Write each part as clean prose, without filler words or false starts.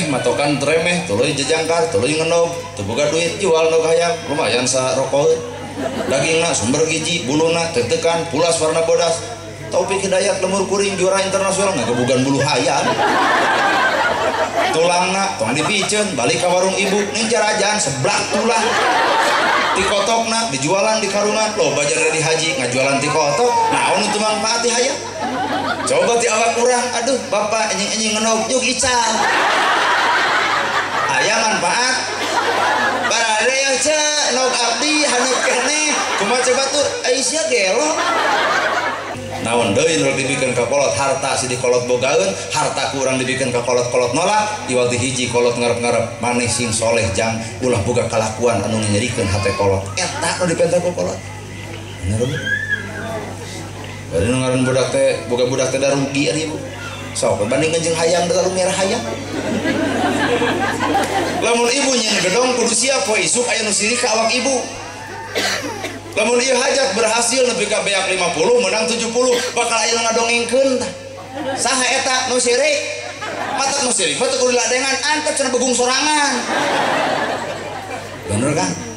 remeh matokan remeh tuluy jejangkar tuluy ngenog teu boga duit jual nog hayam lumayan sarokoeun dagingna sumber gizi buluna tetekan pulas warna bodas Taufik Hidayat lemur kuring juara internasional ngagebugan bulu hayam tulangna tong dipiceun balik ka warung ibu ning jarajan seblak tulang tikotokna dijualan di karungan loba jare di haji ngajualan tikotok naon nu teu mangfaat ti hayam coba ti awak urang aduh bapak enjing-enjing ngenog yuk ical aya manfaat barade yeuh ce nog abdi haneut keneh kumaha coba tuh ai sia gelo naon deui nu dibikeun ka kolot harta si dikolot bogaeun harta ku urang dibikeun ka kolot-kolot nolak iwal ti hiji kolot ngarep-ngarep maneh sing soleh jang ulah boga kalakuan anu nyerikeun hate kolot eta nu dipenta ku kolot bener Bu bari nu ngaran budak teh boga budak teh da rugi ari Bu sok bandingkeun jeung hayam da merah hayam lamun ibu nyeun gedong kudu siap poe isuk aya nu sirik ka awak ibu. Lamun ieu hajat berhasil nepi ka beak 50 menang 70 bakal aya nu ngadongengkeun tah. Saha eta nu sirik? Matak nu sirik mah teu kudu diladengan antep cenah begung sorangan. Bener kan?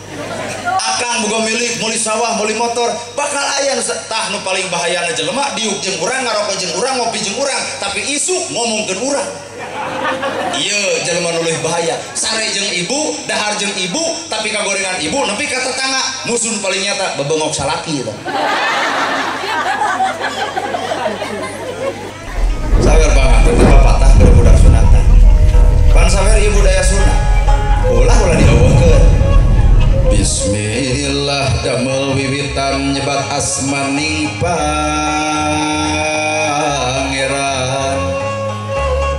Akang boga milik, meuli sawah, meuli motor, bakal aya nu tah nu paling bahayana jelema diuk jeung urang, ngarokok jeung urang, ngopi jeung urang, tapi isuk ngomongkeun urang. Ieu jelema nu leuwih bahaya, sare jeung ibu, dahar jeung ibu, tapi kagorengan ibu nepi ka tetangga, musuh paling nyata bebengok salaki eta. Sawer banget teu papatah keur budak sunatan. Pan sawer ieu budaya sunat. Ulah ulah dieuweuhkeun. Bismillah damel wiwitan nyebat asmaning pangeran.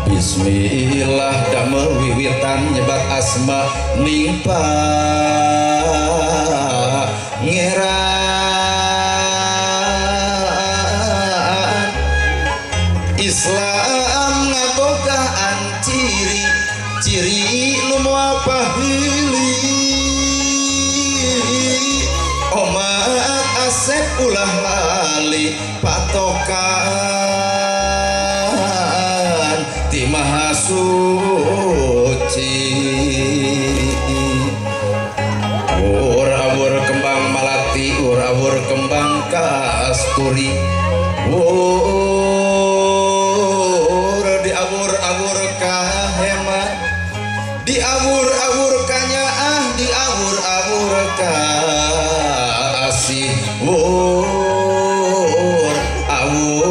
Bismillah damel wiwitan nyebat asma ning pangeran. Islam ngabogaan ciri ciri nu moal pahili omat asep ulah lali patokan ti maha suci. Ur-awur kembang malati, ur-awur kembang kasturi, ur diawur-awur kahema, diawur-awur kanyaah, diawur-awur kasih, ur awur.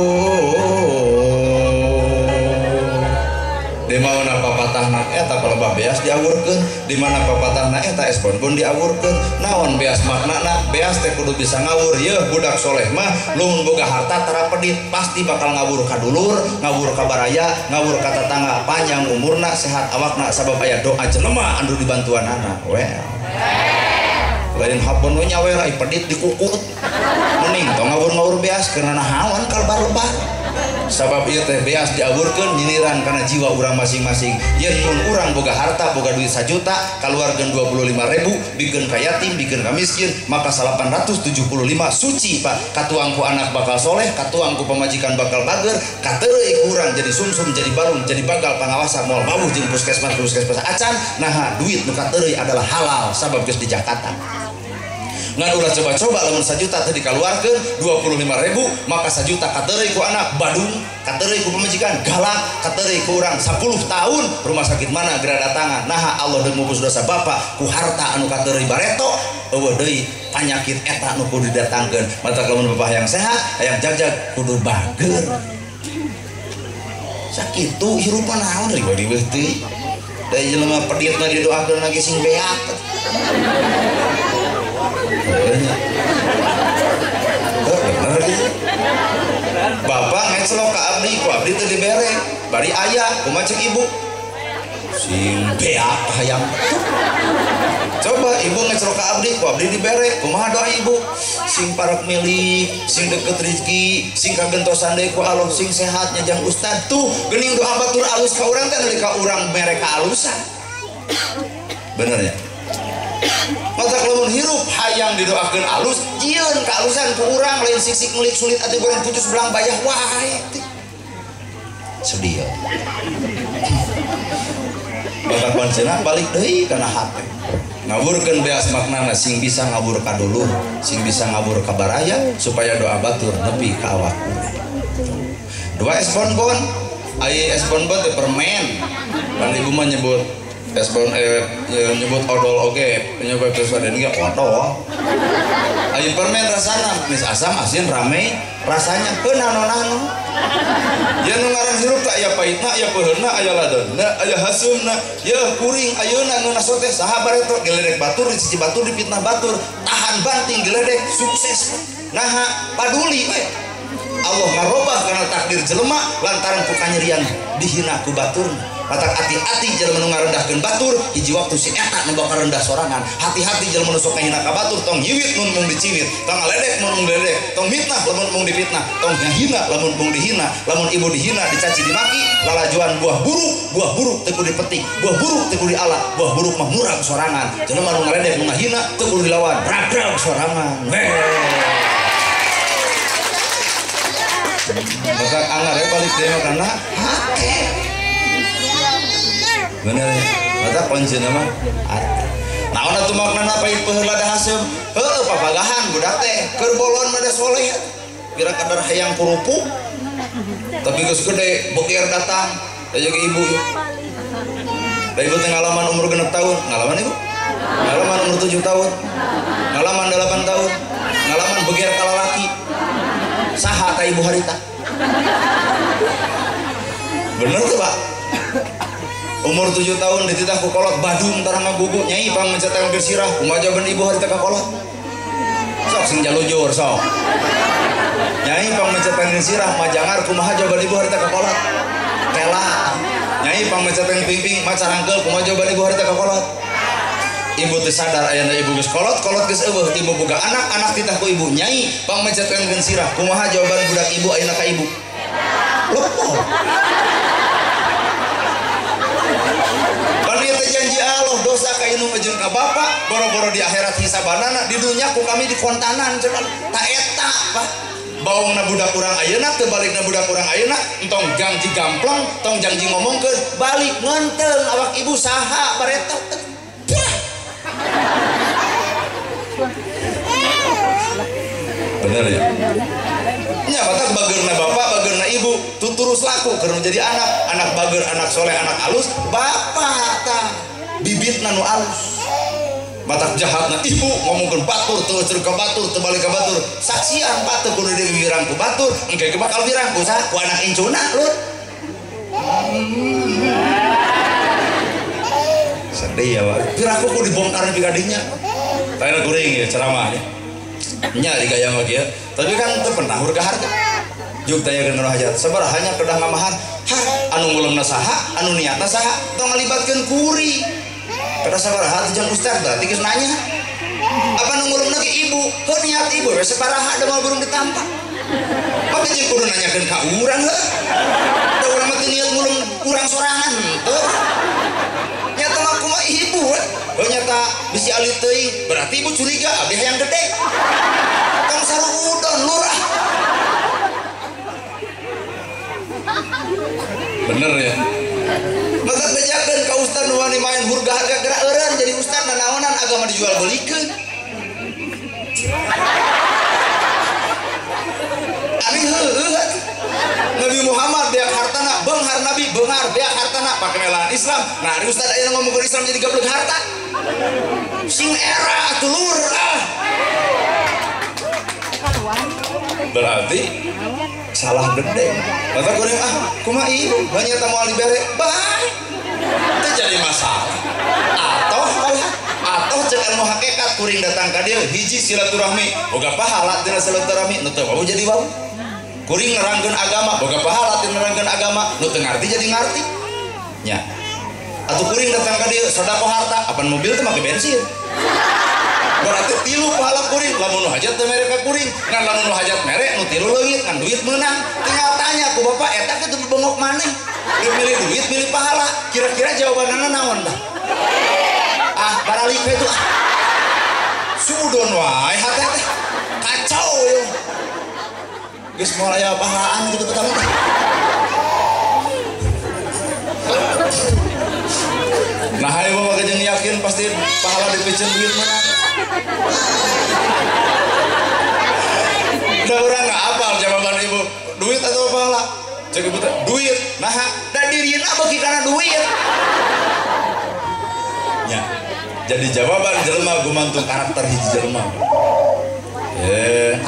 Di mana papatahna eta palebah beas diawurkeun, di mana papatahna eta es bonbon diawurkeun. Naon beas maknana? Beas teh kudu bisa ngawur. Yeuh budak soleh mah lamun boga harta tara pedit pasti bakal ngawur ka dulur, ngawur ka baraya, ngawur ka tatangga, panjang umurna, sehat awakna sabab aya doa jelema anu dibantuanana. Well. Lain hapon we nyawer ai pedit dikukut. Mending tong ngawur-ngawur beas karena nahaon kalbar-lebar. Sabab ieu teh beas diawurkeun nyiniran kana jiwa urang masing-masing. Yen mun urang boga harta, boga duit 1 juta, kaluarkeun 25.000, bikeun ka yatim, bikeun ka miskin, maka 875 suci Pak. Katuang ku anak bakal soleh, katuang ku pamajikan bakal bager, kateureuy ku urang jadi sumsum, jadi balung, jadi bagal pangawasa moal wawuh jeung puskesmas puskesmas acan. Naha duit nu kateureuy adalah halal sabab geus di Jakarta. Ngan ulah coba-coba lamun 1 juta teh dikaluarkeun 25.000 maka 1 juta kateureuy ku anak badung, kateureuy ku pamajikan galak, kateureuy ku urang 10 tahun rumah sakit mana geura datangan. Naha Allah deuk mupus dosa bapa ku harta anu kateureuy bareto eueuh deui panyakit eta nu kudu didatangkeun. Matak lamun bapak hayang sehat, hayang jagjag kudu bager. Sakitu hirup mah naon riweuh teuing. Da jelema peditna didoakeun lagi sing beak. Bener gitu. Bapak ngecelok ka abdi, ku abdi teu dibere. Bari ayah, kumaha ceuk ibu? Sing beak hayang. Coba ibu ngecelok ka abdi, ku abdi dibere. Kumaha doa ibu? Sing parek milik, sing deket rezeki, sing kagentosan deui ku Allah, sing sehat nyajang ustad. Tuh geuning doa batur alus ka urang teh nalika urang mere ka alusan. Bener ya? Matak lamun hirup hayang didoakeun alus, jieun kaalusan ku urang lain sisik melik sulit atuh goreng putus belang bayah wae. Sedih. Kuncina balik deui kana hate. Ngawurkeun beas maknana sing bisa ngawur ka dulur, sing bisa ngawur ka baraya supaya doa batur nepi ka awak kuring. Dua es bonbon, ai es bonbon teh permen. Pan ibu mah nyebut es bon nyebut odol oge, nyebut presiden ge odol. Ai permen rasana manis asam asin rame rasanya heuh nano-nano. Ya nu ngaran hirup teh aya pahitna, aya peuheurna, aya ladonna, aya haseumna. Yeuh kuring ayeuna nu naso teh saha bareto geledek batur dicuci batur dipitnah batur, tahan banting geledek sukses. Naha paduli we. Allah ngarobah karena takdir jelema lantaran ku kanyerian dihina ku baturna. Matak hati-hati jelema nu ngarendahkeun batur, hiji waktu si eta nu bakal rendah sorangan. Hati-hati jelema nu sok ngahina ka batur, tong nyiwit mun mung diciwit, tong ngaledek mun mung diledek, tong mitnah lamun mung dipitnah, tong ngahina lamun mung dihina, lamun ibu dihina dicaci dimaki, lalajuan buah buruk teu kudu dipetik, buah buruk teu kudu diala, buah buruk mah murag sorangan. Jelema nu ngaledek nu ngahina teu kudu dilawan, rag-rag sorangan. Maka anggar ya balik deui mah kana hate. Bener ya? Mata kuncina mah hate. Naon atuh maknana pahit peuheur lada haseum? Heueuh papagahan budak teh keur bolon mah da soleh. Kira kadar hayang kerupuk. Tapi geus gede boker datang aya ke ibu. Da ibu teh ngalaman umur 6 tahun, ngalaman ibu? Ngalaman umur 7 tahun. Ngalaman 8 tahun. Ngalaman beger ka lalaki. Saha ta ibu harita? Bener tuh Pak. Umur 7 tahun dititah ku kolot badung tara ngagugu nyai pang mencetak sirah kumaha jawaban ibu harita ka kolot? Sok sing jalujur sok. Nyai pang mencetak sirah majangar kumaha jawaban ibu harita ka kolot? Kela. Nyai pang mencetak pingping macarangkeul kumaha jawaban ibu harita ka kolot? Ibu teu sadar ayana ibu geus kolot, kolot geus eueuh, ibu boga anak, anak titah ku ibu. Nyai pang mencetkeun sirah kumaha jawaban budak ibu ayeuna ka ibu? Lepol. Pan ieu teh janji Allah dosa ka indung jeung ka bapa, boro-boro di akhirat hisabanana, di dunya ku kami dikontanan cenah. Ta eta Pak. Baongna budak urang ayeuna teu balikna budak urang ayeuna, entong janji gamplang, tong janji ngomongkeun, balik ngenteung awak ibu saha bareto. Bener ya? Ya, batak bagerna bapak, bagerna ibu, tuturus laku keur jadi anak, anak bager, anak soleh, anak alus, bapak tah bibitna nu alus. Batak jahatna ibu ngomongkeun batur, teu ka batur, teu balik ka batur, saksian batur kudu diwirang ku batur, engke ge bakal wirang ku saha? Ku anak incuna lut. Sedih ya, Pak. Piraku kudu dibongkar nepi ka dinya. Tayana kuring ya ceramah ya. Nya di gaya mah kieu. Tapi kan teu pernah harga harga. Juk tanyakeun kana hajat. Sabaraha nya kedah ngamahar? Hah, anu ngulemna saha, anu niatna saha, tong ngalibatkeun kuri. Kedah sabaraha teh jeung ustaz berarti geus nanya. Apa nu ngulemna ge ibu? Heuh niat ibu we sabaraha da moal burung ditampa. Maka jeung kudu nanyakeun ka urang heuh. Da urang mah teu niat ngulem urang sorangan henteu. Nyata mah kumaha ibu we. Heuh nyata bisi alit teuing, berarti ibu curiga abdi hayang gede. Tong sarudon lurah. Bener ya? Maka bejakeun ka ustaz nu wani main hurga harga gerak eureun jadi ustaz nanaonan agama dijual belikeun. Ari heueuh atuh. Nabi Muhammad beak hartana, beunghar Nabi beunghar beak hartana pake melaan Islam. Nah, ari ustaz ayeuna ngomongkeun Islam jadi gableg harta. Sing era atuh lur ah. Berarti salah gede. Mata kuring ah, kumaha ibu banyak tamu dibere, bae. Itu jadi masalah. Atau malah atau cek ilmu hakikat kuring datang ka dieu hiji silaturahmi, boga pahala tina silaturahmi, nu teu wau jadi wau. Kuring nerangkeun agama, boga pahala tina nerangkeun agama, nu teu ngarti jadi ngarti. Nya. Atuh kuring datang ka dieu sedekah harta, apan mobil teh make bensin. Berarti tilu pahala kuring, lamun nu hajat teu mere ka kuring, ngan lamun nu hajat mere nu tilu leungit, ngan duit meunang. Tinggal tanya ku bapak eta kitu bengok maneh. Milih duit, milih pahala. Kira-kira jawabanana naon tah? Ah, baralik we tuh. Sudon wae hate teh. Kacau yo. Geus moal aya pahalaan kitu ketemu teh. Nah ibu mah jeung yakin pasti pahala dipiceun duit menang. Da urang nggak apal jawaban ibu, duit atau pahala? Cek ibu teh duit. Nah, da dirina beuki kana duit. Ya. Jadi jawaban jelema gumantung karakter hiji jelema.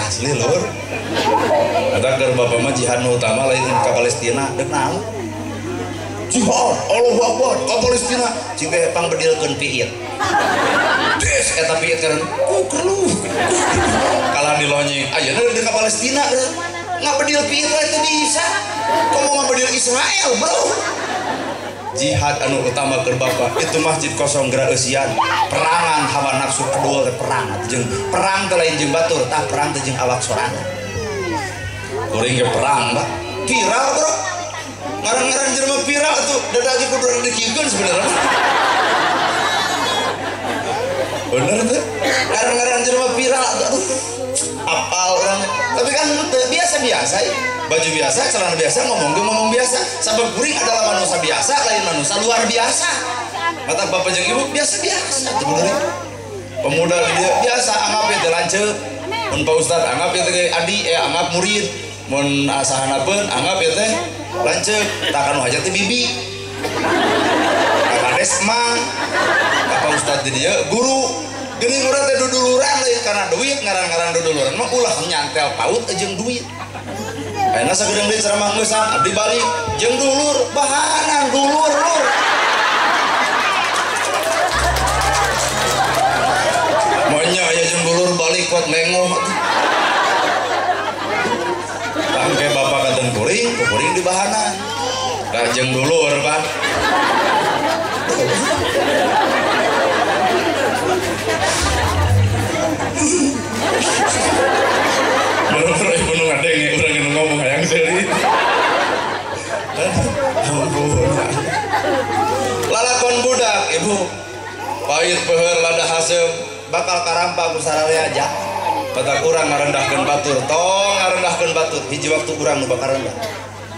Asli lur. Kata keur bapak mah jihad nu utama lain ka Palestina, deuk naon? Jihad, Allahu Akbar, ka Palestina, cing teh pangbedilkeun piit. Des eta piit keur ku kerluh. Kalah dilonyeng, ayeuna deuk ka Palestina ngabedil piit wae teu bisa. Komo ngabedil Israel, bro. Jihad anu utama keur bapak itu masjid kosong geura eusian, perangan hawa nafsu kedua teh perang jeung perang teh lain jeung batur, tah perang teh jeung awak sorangan. Kuring ge perang, Pak. Viral, bro. Ngarang-ngarang jelema viral atuh, da lagi kudu dikieukeun sebenarnya. Bener tuh. Ngarang-ngarang jelema viral atuh, aduh. Apal urang. Tapi kan biasa-biasa ya. Baju biasa, celana biasa, ngomong ge ngomong biasa. Sabab kuring adalah manusia biasa, lain manusia luar biasa. Kata bapak jeung ibu biasa-biasa tuh bener. Pemuda dia biasa anggap teh lanceuk. Mun Pak Ustad anggap teh adi, anggap murid. Mun asahanapeun anggap teh lanceuk. Tah kanu hajat teh bibi. Kades mang. Ka Pak Ustad di dieu guru. Geuning urang teh duduluran lain kana duit, ngaran-ngaran duduluran mah ulah nyantel paut jeung duit. Ayeuna sakedeung deui ceramah geusan abdi balik jeung dulur bahanan dulur lur. Monya aya jeung dulur balik kuat lengoh. Tangke bapak katen kuring, kuring di bahanan. Lah jeung dulur, Pak. Baru-baru ibu nu ngadenge urang nu ngomong hayang seuri. Ampun. Lalakon budak ibu. Pahit peuheur lada haseum bakal karampa ku sararea ja. Batak urang ngarendahkeun batur, tong ngarendahkeun batur, hiji waktu urang nu bakal rendah.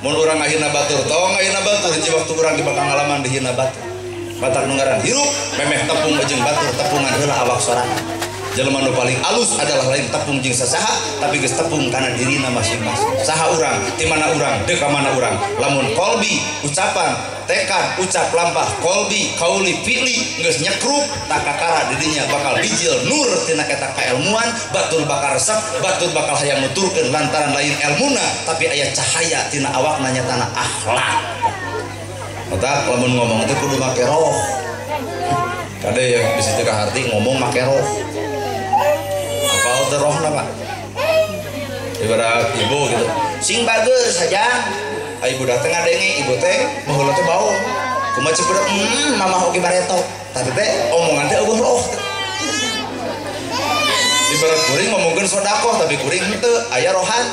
Mun urang ngahina batur, tong ngahina batur, hiji waktu urang bakal ngalaman dihina batur. Batak nu ngaran hirup memeh tepung jeung batur, tepungan heula awak sorangan. Jelema nu paling alus adalah lain tepung jeung sasaha, tapi geus tepung kana dirina masing-masing. Saha urang, ti mana urang, deuk ka mana urang. Lamun kolbi, ucapan, tekad, ucap lampah, kolbi, kauli, fi'li geus nyekrup, takakara didinya bakal bijil nur tina eta kaelmuan, batur bakal resep, batur bakal hayang nuturkeun lantaran lain elmuna, tapi aya cahaya tina awakna nyatana akhlak. Mata lamun ngomong teh kudu make roh. Kade yang bisi teu kaharti ngomong make roh. Apal teh rohna, Pak? Ibarat ibu gitu. Sing bager sajang. Ai budak teh ngadenge ibu teh baheula teh bau. Kumaha cek budak, mamah oge bareto. Tapi teh omongan teh eueuh roh. Ibarat kuring ngomongkeun sedekah tapi kuring henteu aya rohan.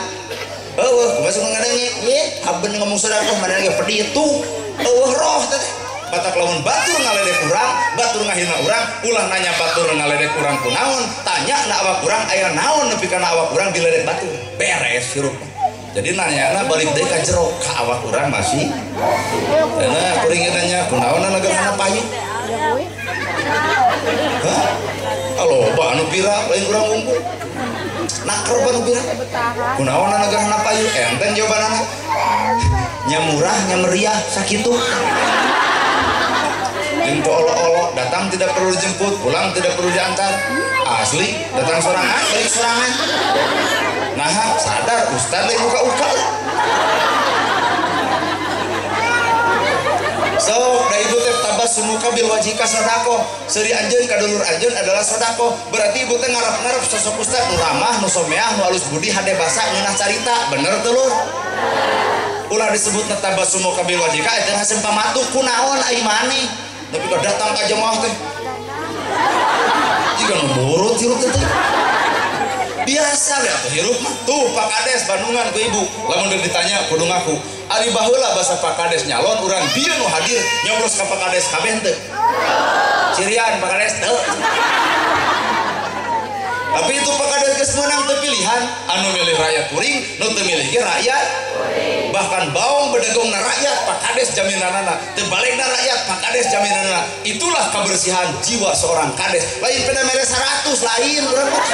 Eueuh kumaha sok ngadenge, ye haben ngomong sedekah manehna ge pedih tuh. Eueuh roh teh. Batak lamun batur ngaledek urang, batur ngahina urang, ulah nanya batur ngaledek urang kunaon, tanya na awak urang aya naon nepi kana awak urang diledek batur. Beres hirup. Jadi nanyana balik deui ka jero ka awak urang masih. Nah, kuring nanya kunaon negarana payu. Hah? Loba anu viral lain urang unggul. Naker anu viral. Kunaon negarana payu? Enten jawabanana. Nya murah, nya meriah sakitu. Jeung olo-olo datang tidak perlu dijemput, pulang tidak perlu diantar. Asli datang sorangan, balik sorangan. Nah, sadar ustaz lain buka-buka. So, da ibu teh tabassumuka bil wajhika sedekah. Seuri anjeun ka dulur anjeun adalah sedekah. Berarti ibu teh ngarep-ngarep sosok ustaz nu ramah, nu someah, nu alus budi, hade basa, ngeunah carita. Bener teu lur? Ulah disebut tabassumuka bil wajhika eta haseum pamatu kunaon ai maneh. Tapi kalau datang ka jemaah teh jika nu burut hirup teh. Biasa ya tuh hirup mah. Tuh Pak Kades Bandungan ku ibu. Lamun ditanya kudu ngaku. Ari baheula basa Pak Kades nyalon urang dieu nu hadir nyoblos ka Pak Kades kabeh teu. Cirian Pak Kades teu. Tapi itu Pak Kades geus meunang teu pilihan, anu milih rakyat kuring, nu teu milih ge rakyat kuring. Bahkan baong bedegongna rakyat Pak Kades jaminanana, teu balegna rakyat Pak Kades jaminanana. Itulah kebersihan jiwa seorang kades. Lain peda mere 100 lain urang mah.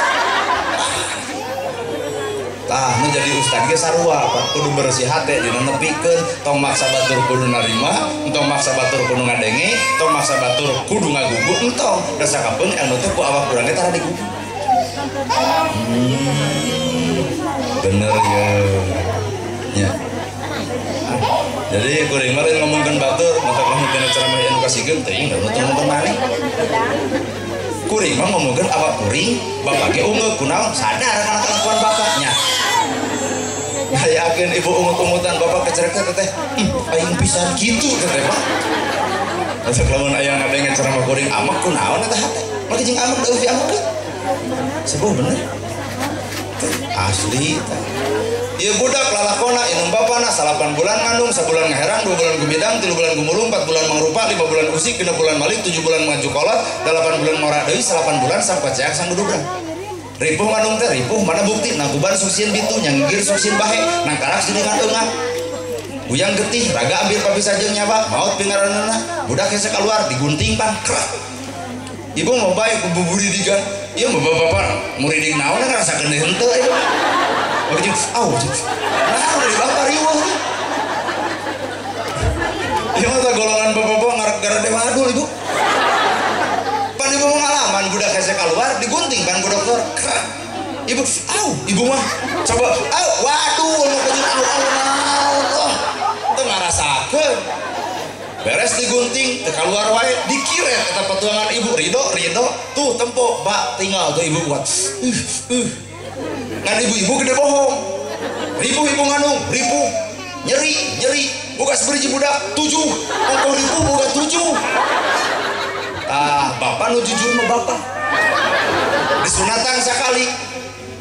Tah nu jadi ustad ge sarua Pak, kudu bersih hate dina nepikeun, tong maksa batur kudu narima, tong maksa batur kudu ngadenge, tong maksa batur kudu ngagugu, entong da sakapeung ilmu teh ku awak urang ge tara digugu. Bener ya. Ya. Jadi kuring mah lain ngomongkeun batur, matak lamun dina ceramah edukasikeun teuing da nu ngomongkeun maneh. Kuring mah ngomongkeun awak kuring, bapak ge ungeuk kunaon sadar kana kelakuan bapaknya. Hayakeun ibu ungut-ungutan bapak kecerek teh teh, aing pisan kitu teh Pak. Asa lamun aya ngadenge ceramah kuring amek kunaon eta hate. Make jeung amek da eueuh amekeun. Sebuah bener. Asli teh. Ieu budak lalakona inum bapana 8 bulan ngandung, sabulan ngaherang, 2 bulan gumidang, 3 bulan gumulung, 4 bulan mangrupa, 5 bulan usik, 6 bulan malik, 7 bulan maju kolot, 8 bulan ngora deui, 8 bulan sampai ceak sangdudugan. Ripuh ngandung teh ripuh, mana bukti nangkuban suksin bitu, nyanggir suksin bahe, nangkarak siningan eungah. Buyang getih, raga ambil papisah jeung nyawa, maot pingaranana, budak hese keluar digunting pan krek. Ibu mau bae buburidigan. Ieu mah bapak muriding naon ngarasakeun deui henteu ibu. Begitu, au, nah dari bapak riweuh. Ieu mah golongan bapak-bapak ngarep gara wadul ibu. Pan ibu pengalaman budak hese keluar digunting pan ku dokter. Krek. Ibu, au, ibu mah coba, au, waduh, mau kejut au, au, naon, oh, teu ngarasakeun. Beres digunting, teu kaluar wae, dikiret eta patuangan ibu, ridho, ridho, tuh tempo, bak tinggal tuh ibu buat. Ngan ibu-ibu gede bohong. Ripuh ibu ngandung, ripuh, nyeri, nyeri, boga seberiji budak 7, ongkoh ripuh boga 7. Ah, bapak nu jujur mah bapak. Disunatan sakali.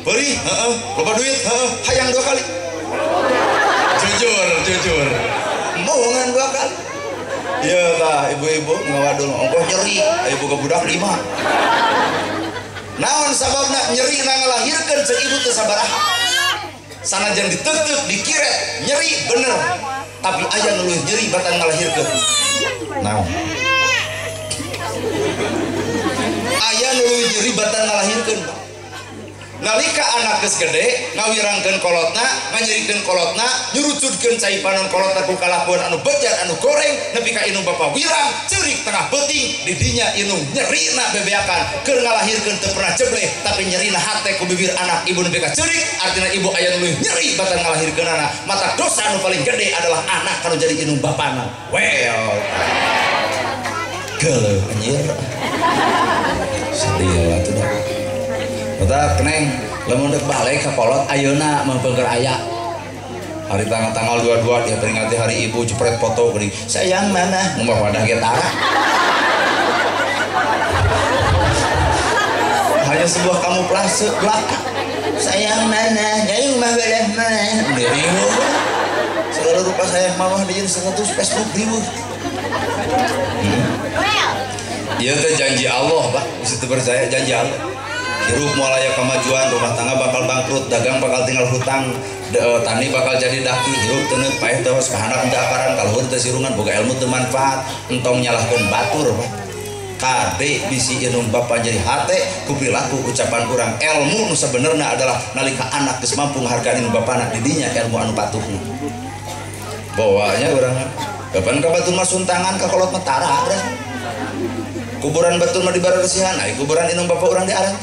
Beri, heeh, loba duit, heeh, hayang 2 kali. Jujur, jujur. Mau ngan 2 kali. Iya tah ibu-ibu ngawadul ongkoh nyeri, ibu ke budak 5. Naon sababna nyeri na ngalahirkeun cek ibu teu sabaraha. Sanajan diteuteup, dikiret, nyeri bener. Tapi aya nu leuwih nyeri batan ngalahirkeun. Naon? Aya nu leuwih nyeri batan ngalahirkeun, Pak. Nalika anak geus gede ngawirangkeun kolotna, nganyerikeun kolotna, nyurucutkeun cai panon kolotna ku kalakuan anu bejat anu goreng nepi ka inung bapa wirang ceurik tengah beuting di dinya inung nyerina bebeakan keur ngalahirkeun teu pernah jebleh tapi nyerina hate ku bibir anak ibu nepi ka ceurik artina ibu aya nu leuwih nyeri batan ngalahirkeun anak. Mata dosa anu paling gede adalah anak kanu jadi inung bapana. Well, geuleuh anjir. Sedih atuh dah. Tetap neng, lamun dek balik ka kolot ayeuna mah beungeur aya. Hari tanggal 22 dia peringati hari ibu jepret foto geuning. Sayang mana? Ngomong wadah ge tara. Hanya sebuah kamuflase belaka. Sayang mana? Sayang mah belah mana? Riweuh. Segala rupa sayang mamah di status Facebook riweuh. Ieu teh janji Allah, Pak. Bisa teu percaya janji Allah. Hirup moal aya kemajuan, rumah tangga bakal bangkrut, dagang bakal tinggal hutang, tani bakal jadi daki, hirup teu paeh teu kahandap teu akaran, kaluhur teu sirungan, boga ilmu teu manfaat, entong nyalahkeun batur, Pak. Kade bisi inung bapa jadi hate ku perilaku ucapan urang. Ilmu nu sabenerna adalah nalika anak geus mampu ngahargaan inung bapana di dinya ilmu anu patuhna. Bawanya urang kapan ka batur mah suntangan ka kolot mah tara beres. Kuburan batur mah dibareresihan, ai kuburan inung bapa urang diarang.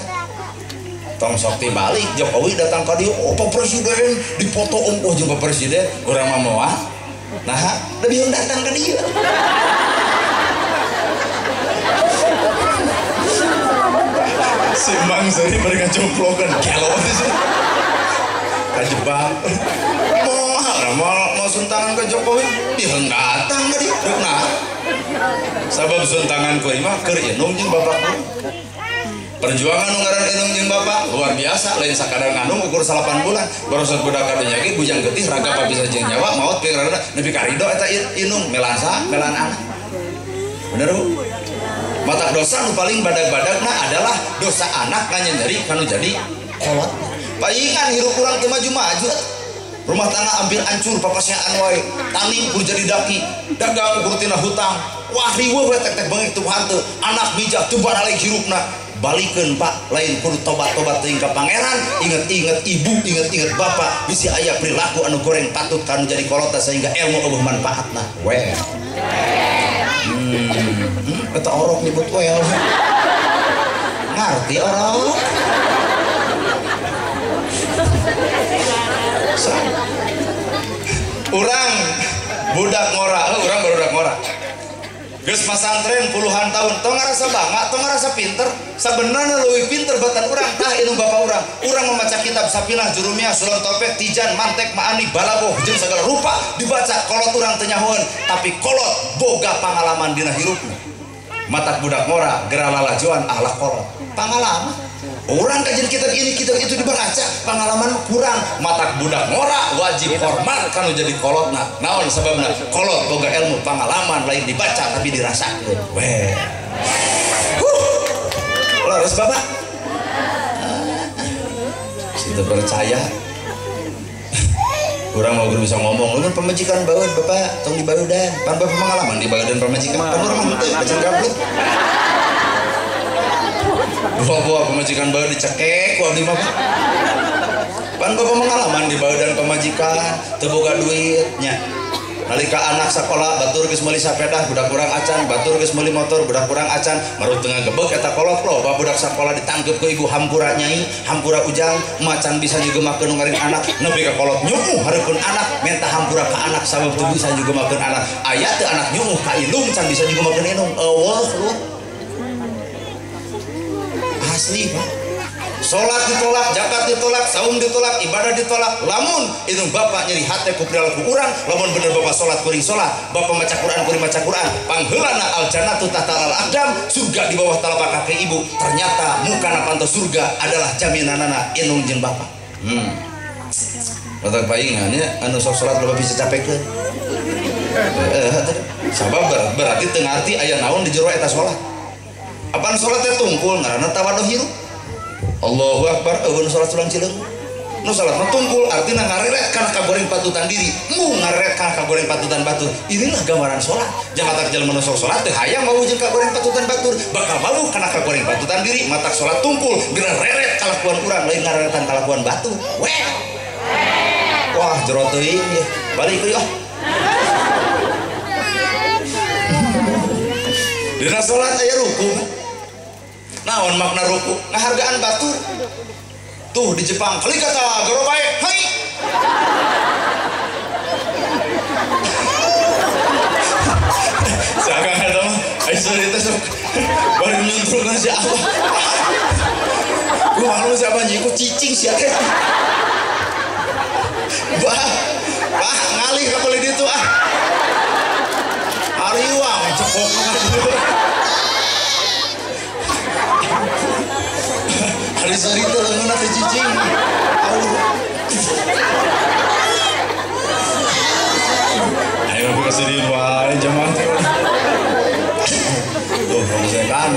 Tong sok balik Jokowi datang ka dieu, oh Pak Presiden dipoto ongkoh jeung Pak Presiden, urang mah moal. Nah, lebih datang ka dieu. Si Mang Seri bari ngacomplokeun gelo kajebak. Moal mau suntangan ke Jokowi, diheung datang ka dieu. Nah, sabab suntangan kuring mah keur inung jeung bapak kuring. Perjuangan nu ngaran inung jeung bapak luar biasa, lain sakadar ngandung ukur 8 bulan barosot budak kadunya ge bujang getih raga pabisa jeung nyawa maot pikiranna nepi ka ridho eta inung melansa melan anak. Bener Bu? Matak dosa nu paling badag-badagna adalah dosa anak nganyeri kanu jadi kolot. Paingan hirup urang teu maju-maju. Rumah tangga hampir hancur papaseaan wae, tani kudu jadi daki, dagang kudu tina hutang. Wah riweuh we tek-tek beungit teu hanteu, anak bijak teu baralek hirupna. Balikeun Pak, lain kudu tobat-tobat teuing ka pangeran, inget-inget ibu, inget-inget bapak, bisi aya perilaku anu goreng patut kanu jadi kolot sehingga ilmu eueuh manfaatna. Well. Eta orok nyebut well. Ngarti orok? Urang budak ngora, urang barudak ngora. Geus pasantren puluhan tahun, tong ngarasa bangga, tong ngarasa pinter, sebenarnya leuwih pinter batan urang tah indung bapak urang. Urang membaca kitab Sapinah, Jurumiyah, Sulam Taufik, Tijan, Mantek, Maani, Balagoh, jeung segala rupa dibaca kolot urang teu nyahoeun, tapi kolot boga pangalaman dina hirupna. Matak budak ngora geura lalajoan ahlak kolot. Pangalaman. Orang kajian kitab ini, kitab itu dibaca, pengalaman kurang. Matak budak ngora wajib hormat kanu jadi kolotna. Naon sababna? Kolot boga ilmu pengalaman lain dibaca tapi dirasakeun. Weh. Huh. Leres Bapak? Situ percaya. Urang mau bisa ngomong, lu kan pemajikan baeud Bapak, tong dibaeudan. Pan Bapak pengalaman dibaeudan pemajikan, pan urang mah henteu bacaan gablek. Dua buah pemajikan baru dicekek ku abdi mah. Pan bapak pengalaman di dan pemajikan teu boga duitnya. Nalika anak sekolah batur geus meuli sapeda budak urang acan, batur geus meuli motor budak urang acan, marut tengah gebek eta kolot loba budak sekolah ditangkep ku ibu hampura nyai, hampura ujang, macan bisa nyugemakeun nu ngaring anak, nepi ka kolot nyuuh hareupeun anak, menta hampura ka anak sabab teu bisa nyugemakeun anak. Aya teu anak nyuuh ka indung can bisa nyugemakeun indung. Eueuh lu. Asli Pak. Salat ditolak, zakat ditolak, saum ditolak, ibadah ditolak. Lamun indung bapak nyeri hate ku perilaku urang, lamun bener bapak salat kuring salat, bapak maca Quran kuring maca Quran, pangheulana al jannatu tahtal aqdam, surga di bawah telapak kaki ibu. Ternyata mukana panto surga adalah jaminanana indung jeung bapak. Batak paingan nya anu sok salat loba bisa capekeun. Sabab berarti teu ngarti aya naon di jero eta salat. Apaan salat teh tungkul ngaranna tawadhu hirup. Allahu Akbar, eueun salat sulang cileung. Nu salat mah tungkul artina ngareret kana kagoreng patutan diri, mu ngareret kana kagoreng patutan batur. Inilah gambaran salat. Jangan tak jelema nu sok salat teh hayang mau jeung kagoreng patutan batur, bakal mau kana kagoreng patutan diri, matak salat tungkul, geura reret kalakuan urang lain ngareretan kalakuan batur. Well. Wah, jero teuing ieu. Balik euy ah. Dina salat aya ruku. Naon makna ruku? Ngahargaan batur. Tuh di Jepang, kali kata gorobae, hai. Seakan eta mah ai seuri teh sok bari nyuntrukna si Allah. Kumaha lu si abah nyiku cicing sia teh. Bah, bah ngalih ka beuli ditu ah. Hariwang cekok. Hari sehari itu lengan teh cicing. Ayo buka sendiri wae jamaah teh. Tuh, kamu saya kan.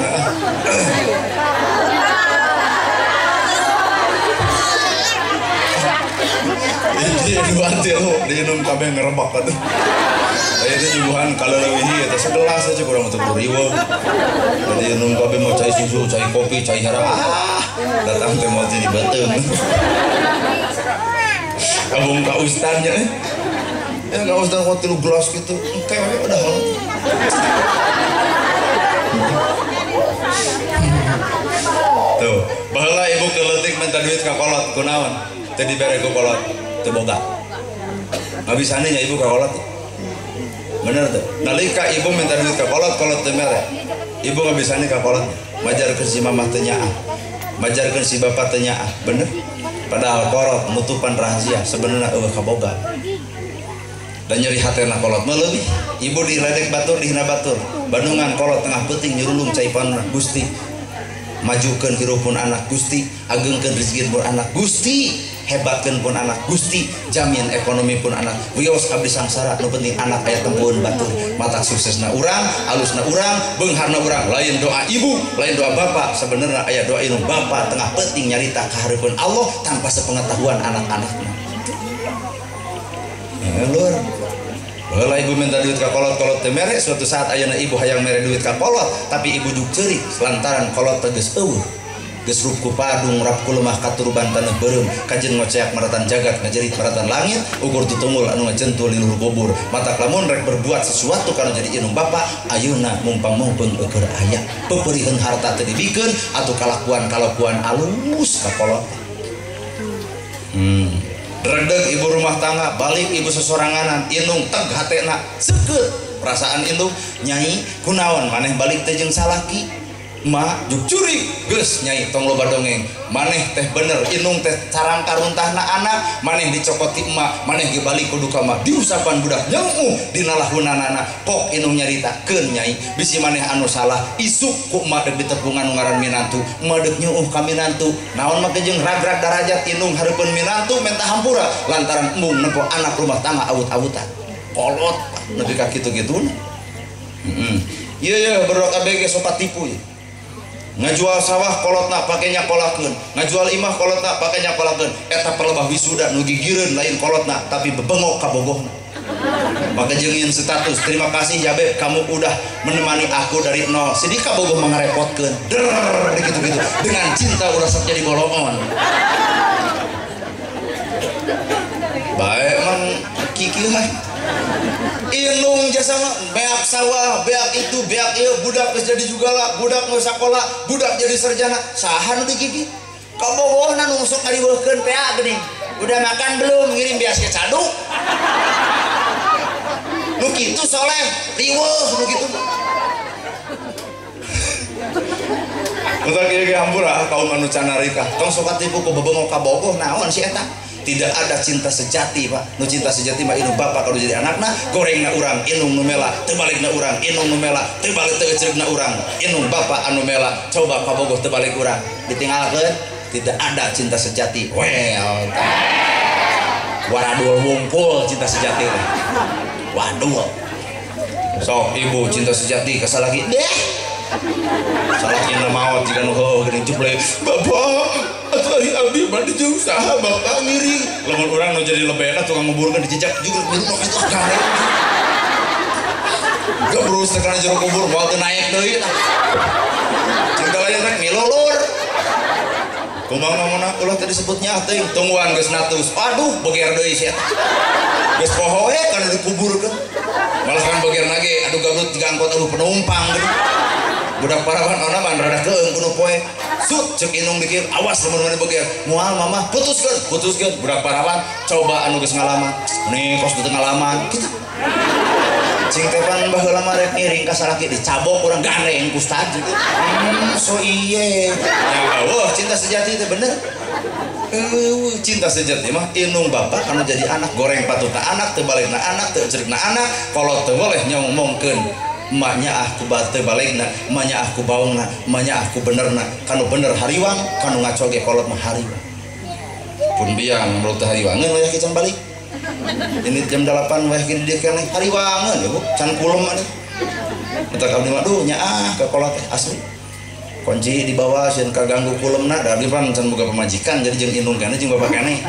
Ini dua tilu diinum kabeh ngerebak atuh. Aya teh nyuguhan kaleulewihi eta segelas aja kurang untuk riweuh. Jadi inum kabeh mau cai susu, cai kopi, cai harang. Ah, datang teh mau jadi beuteung. Abung ka ustadnya. Ya ka ustad kok 3 gelas gitu. Engke we udah. Tuh, baheula ibu keleutik minta duit ka kolot kunaon? Teu dibere ku kolot, teu boga. Ngabisane nya ibu ka kolot. Bener tuh. Nalika ibu minta duit ka kolot, kolot teu mere. Ibu ngabisane ka kolot. Majarkeun si mamah teu nyaah. Majarkeun si bapak teu nyaah. Bener? Padahal kolot nutupan rahasia sebenarnya eueuh kaboga. Dan nyeri hatena kolot mah leuwih. Ibu diledek batur, dihina batur. Bandungan kolot tengah peuting nyurulung cai panna Gusti. Majukeun hirup pun anak Gusti, agengkeun rezeki pun anak Gusti, hebatkeun pun anak Gusti, jamin ekonomi pun anak. Wios abdi sangsara nu penting anak aya tempueun batur. Matak suksesna urang, alusna urang, beungharna urang. Lain doa ibu, lain doa bapak, sebenarnya aya doa indung bapak tengah penting nyarita ka hareupeun Allah tanpa sepengetahuan anak-anakna. Lur. Baheula ibu minta duit ka kolot, kolot teu mere, suatu saat ayeuna ibu hayang mere duit ka kolot, tapi ibu juk ceurik lantaran kolot teh geus eueuh. Geus rup ku padung, rap ku lemah katuruban taneuh beureum, kajeun ngoceak maratan jagat, ngajerit maratan langit, ukur tutunggul anu ngajentul di luhur kubur. Matak lamun rek berbuat sesuatu kana jadi indung bapa, ayeuna mumpang-mumpung eueur aya. Peupeuriheun harta teu dibikeun atuh kalakuan-kalakuan alus ka kolot. Redeg ibu rumah tangga, balik ibu sesoranganan, indung teg hatena, seukeut perasaan indung, nyai kunaon maneh balik teh jeung salaki. Ma juk curi geus nyai tong loba dongeng, maneh teh bener indung teh carang karuntahna anak, maneh dicokot ti emak, maneh ge balik kudu ka emak, diusapan budak nyeuh dina lahunanana, pok indung nyarita keun nyai, bisi maneh anu salah, isuk ku emak deuk ditepungan nu ngaran minantu, emak deuk nyeuh ka minantu, naon make jeung ragrag darajat indung hareupeun minantu menta hampura lantaran embung nempo anak rumah tangga awut-awutan. Kolot nepi ka kitu-kituna. Ieu ye berok abg sopat tipu ye. Ngajual sawah kolotna pake nyakolakeun, ngajual imah kolotna pake nyakolakeun, eta pelebah wisuda nu gigireun lain kolotna tapi bebengok ka bogohna. Maka jeung status terima kasih ya beb kamu udah menemani aku dari nol. Sedih ka bogoh mangarepotkeun. Der gitu-gitu. Dengan cinta ulah sok jadi bolongon. Bae emang kikieu mah. Inung jasa mah beak sawah, beak itu, beak ieu, budak geus jadi jugala, budak geus sakola, budak jadi sarjana, saha nu digigit? Kabogohna nu sok ngariweuhkeun tea geuning. Udah makan belum? Ngirim beas ke caduk. Nu kitu soleh, riweuh nu kitu. Utak ieu ge hampura kaum anu canarika. Tong sok katipu ku bebengok kabogoh naon si eta? Tidak ada cinta sejati pak. Nu cinta sejati mah indung bapak kalau jadi anakna, gorengna urang indung nu mela, teu balikna urang indung nu mela, teu balik teu eceukna urang indung bapak anu mela. Coba kabogoh teu balik urang, ditinggalkeun. Tidak ada cinta sejati. Well, waradul wungkul cinta sejati. Waduh. Sok ibu cinta sejati kasalaki deh. Salakina maot jika nu heueuh geuning jeble. Bapak atuh ari abdi bade jeung saha bapak ngiring. Lamun urang nu jadi lebena tukang nguburkeun dijejak juga milu kitu gare. Gebrus teh kana jero kubur moal teu naek deui tah. Cinta lain rek milulur. Kumaha ngomongna ulah teh disebutnya teuing tungguan geus natus. Aduh beger deui si eta. Geus poho we kana dikuburkeun. Malah kan beger nage aduh gabut jiga angkot aduh penumpang geuning. Budak parawan ona mah rada keung kudu poe. Sut ceuk indung dikir awas lamun maneh beger. Moal mamah putuskeun, putuskeun. Budak parawan coba anu geus ngalaman. Nih kos teu ngalaman kitu. Cing teh pan baheula mah rek ngiring ka salaki dicabok urang gandeng ku ustad gitu. So iye. Ya eueuh cinta sejati teh bener. Eueuh cinta sejati mah indung bapak anu jadi anak goreng patutna anak teu balikna anak teu cerikna anak kolot teu boleh nyomongkeun. Emaknya aku teu balikna, emaknya aku baungna, emaknya aku benerna. Kanu bener hariwang, kanu ngaco ge kolot mah hariwang. Pun biang menurut hariwangeun wayah can balik. Ini jam 8 wayah kini dia keneh hariwangeun ya Bu, can kulem maneh. Matak abdi mah duh nyaah ka kolot teh asli. Kunci di bawah sieun kaganggu kulemna, da abdi pan can boga pamajikan jadi jeung indung keneh jeung bapak keneh.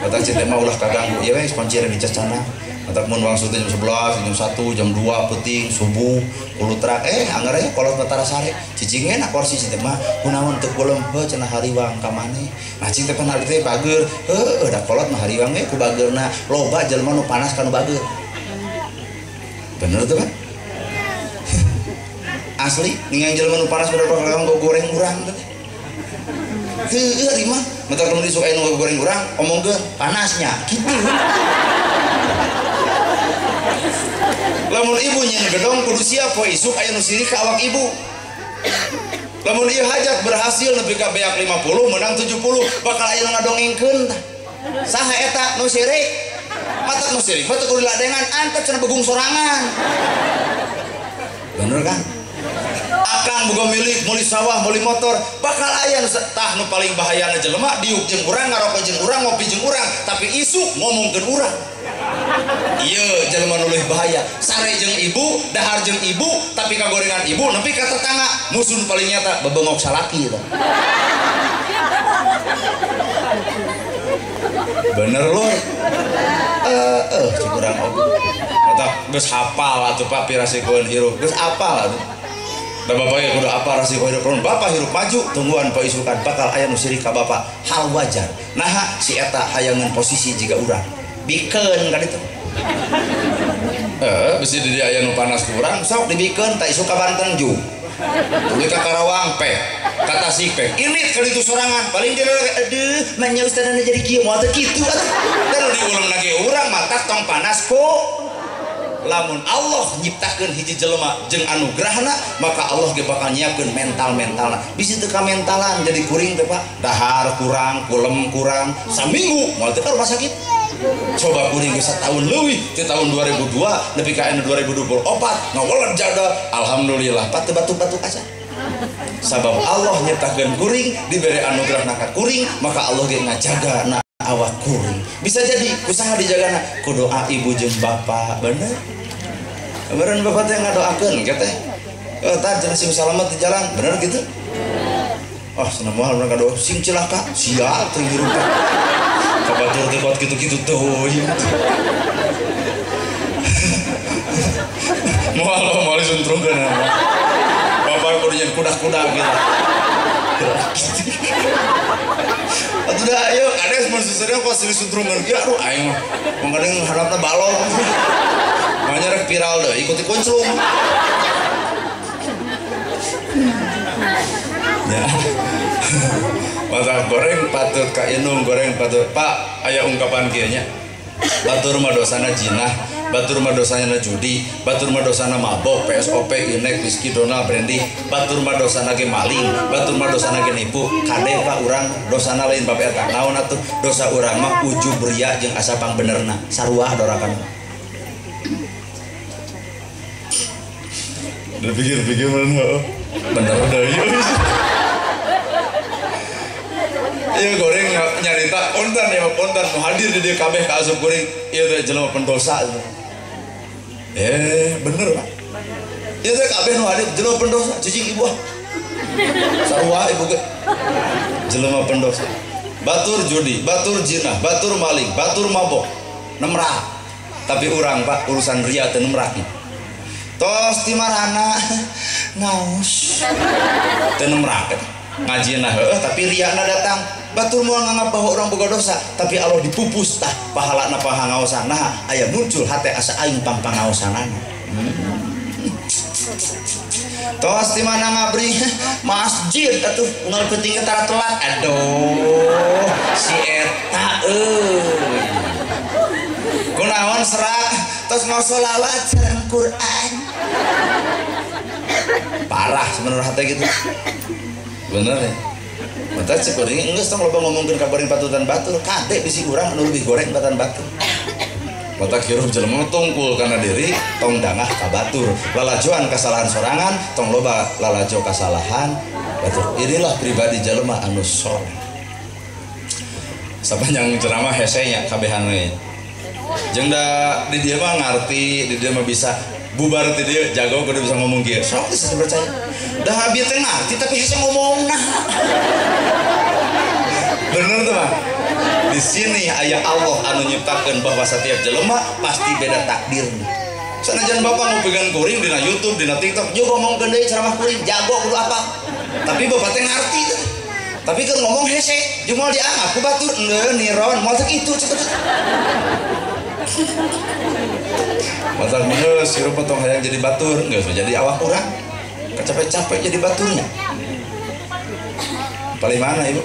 Matak ceu teh mah ulah kaganggu ieu we kunci rek dicacana. Matak mun wangsul teh jam 11, jam 1, jam 2 peuting subuh kulutrak anggar aya kolot mah tara sare. Cicing enak kursi ceu teh mah kunaon teu kulem heuh cenah hariwang ka maneh. Nah cing teh pan abdi teh bageur, heueuh da kolot mah hariwang we ku bageurna. Loba jelema nu panas kanu bageur. Bener teu kan? Asli ningali jelema nu panas bener bakal goreng urang teh. Heueuh ari mah matak lamun isuk aya nu goreng urang omongkeun panasnya kitu. Lamun ibu nyen gedong kudu siap poe isuk aya nu sirik ka awak ibu. Lamun ieu hajat berhasil nepi ka beak 50 menang 70 bakal aya nu ngadongengkeun tah. Saha eta nu sirik? Matak nu sirik mah teu kudu diladengan antep cenah begung sorangan. Bener kan? Akang boga milik, meuli sawah, meuli motor, bakal aya nu tah nu paling bahayana jelema diuk jeung urang, ngarokok jeung urang, ngopi jeung urang, tapi isuk ngomongkeun urang. Ieu jelema nu leuwih bahaya, sare jeung ibu, dahar jeung ibu, tapi kagorengan ibu nepi ka tetangga, musuh nu paling nyata bebengok salaki tah. Bener lur. Heeh, cik urang oge. Otak geus hafal atuh Pak pirasikoeun hirup, geus apal atuh. Da bapak ge kudu apal rasiko hirup. Bapak hirup maju, tungguan poe isukan bakal aya nu sirik ka bapak. Hal wajar. Naha si eta hayangeun posisi jiga urang. Bikeun ka ditu. Heeh, bisi di dieu aya nu panas ku urang, sok dibikeun ta isuk ka Banten ju. Tuluy ka Karawang pe, ka Tasik pe. Ilit ka ditu sorangan, paling dia aduh, manya ustadana jadi kieu moal teh kitu atuh. Da nu diuleumna ge urang matak tong panas ku. Lamun Allah nyiptakeun hiji jelema jeung anugerahna, maka Allah ge bakal nyiapkeun mental-mentalna. Bisi teu kamentalan jadi kuring teh Pak, dahar kurang, kulem kurang, saminggu moal teh ka rumah sakit. Coba kuring geus satahun leuwih ti tahun 2002 nepi ka 2024 ngaweled jada, alhamdulillah Pak teu batuk-batuk aja. Sabab Allah nyiptakeun kuring, dibere anugerahna ka kuring, maka Allah ge ngajaga na awak kuring. Bisa jadi kusaha dijagana ku doa ibu jeung bapak, bener? Beureun bapak teh ngadoakeun ke teh. Tah cenah sing salamet di jalan, bener gitu? Oh, cenah moal urang ngadoa sing cilaka, sia teh hirup teh. Kabatur teh kuat kitu-kitu teuing. Moal moal disuntrungkeun. Bapak kudu nyen kuda-kuda gitu. Atuh dah ayo kades mun susureun kos disuntrungkeun kieu aduh aing mah. Mun kadang harapna balong. Manya rek viral deui ikuti kunclung. Ya. Mata goreng patut ka indung goreng patut. Pak, aya ungkapan kieu nya. Batur mah dosana jinah, batur mah dosana judi, batur mah dosana mabok, PSOP, inek, whisky, donald, brandy, batur mah dosana ge maling, batur mah dosana ge nipu. Kade Pak urang dosana lain bab eta. Naon atuh dosa urang mah ujub ria jeung asa pangbenerna. Sarua dorakan. Udah pikir-pikir mana? Bener deui. Iya goreng nyarita kontan ya kontan nu hadir di dieu kabeh ka asup kuring ieu teh jelema pendosa. Bener Pak. Ieu teh kabeh nu hadir jelema pendosa cicing ibu ah. Sarua ibu ge. Jelema pendosa. Batur judi, batur jinah, batur maling, batur mabok. Nemrak. Tapi urang Pak urusan ria teu nemrak. Tos ti marana ngaos. Teu nemrak. Ngajina heueuh tapi riana datang. Batur moal nganggap bahwa orang boga dosa, tapi Allah dipupus tah pahalana pahangaosan. Nah, aya muncul hate asa aing pangpangaosanana. Tos di mana ngabri masjid atuh unggal penting tara telat. Aduh, si eta euy. Kunaon serak tos mau sholawat sareng Quran. Parah sebenarnya hate gitu. Bener ya? Mata cek kuring geus tong loba ngomongkeun ka goreng patutan batur, kade bisi urang anu leuwih goreng patutan batur. Mata hirup jelema tungkul kana diri, tong dangah ka batur. Lalajoan kasalahan sorangan, tong loba lalajo kasalahan batur. Inilah pribadi jelema anu soleh. Sapanjang ceramah hese nya kabehan we. Jeung da di dieu mah ngarti, di dieu mah bisa bubar ti dieu jago kudu bisa ngomong kieu. Sok bisa percaya. Dah abi teh ngarti tapi hese ngomongna. Bener tuh mah. Di sini aya Allah anu nyiptakeun bahwa setiap jelema pasti beda takdirna. Sanajan bapak mau pegang kuring dina YouTube, dina TikTok, yo ngomongkeun deui ceramah kuring, jago kudu apa. Tapi bapak teh ngarti tuh. Tapi kan ngomong hese, jeung moal dianggap ku batur endeu niron, moal teh kitu cek atuh. Matak geus hirup tong hayang jadi batur, geus jadi awak urang. Capek-capek jadi baturnya. Paling mana ibu?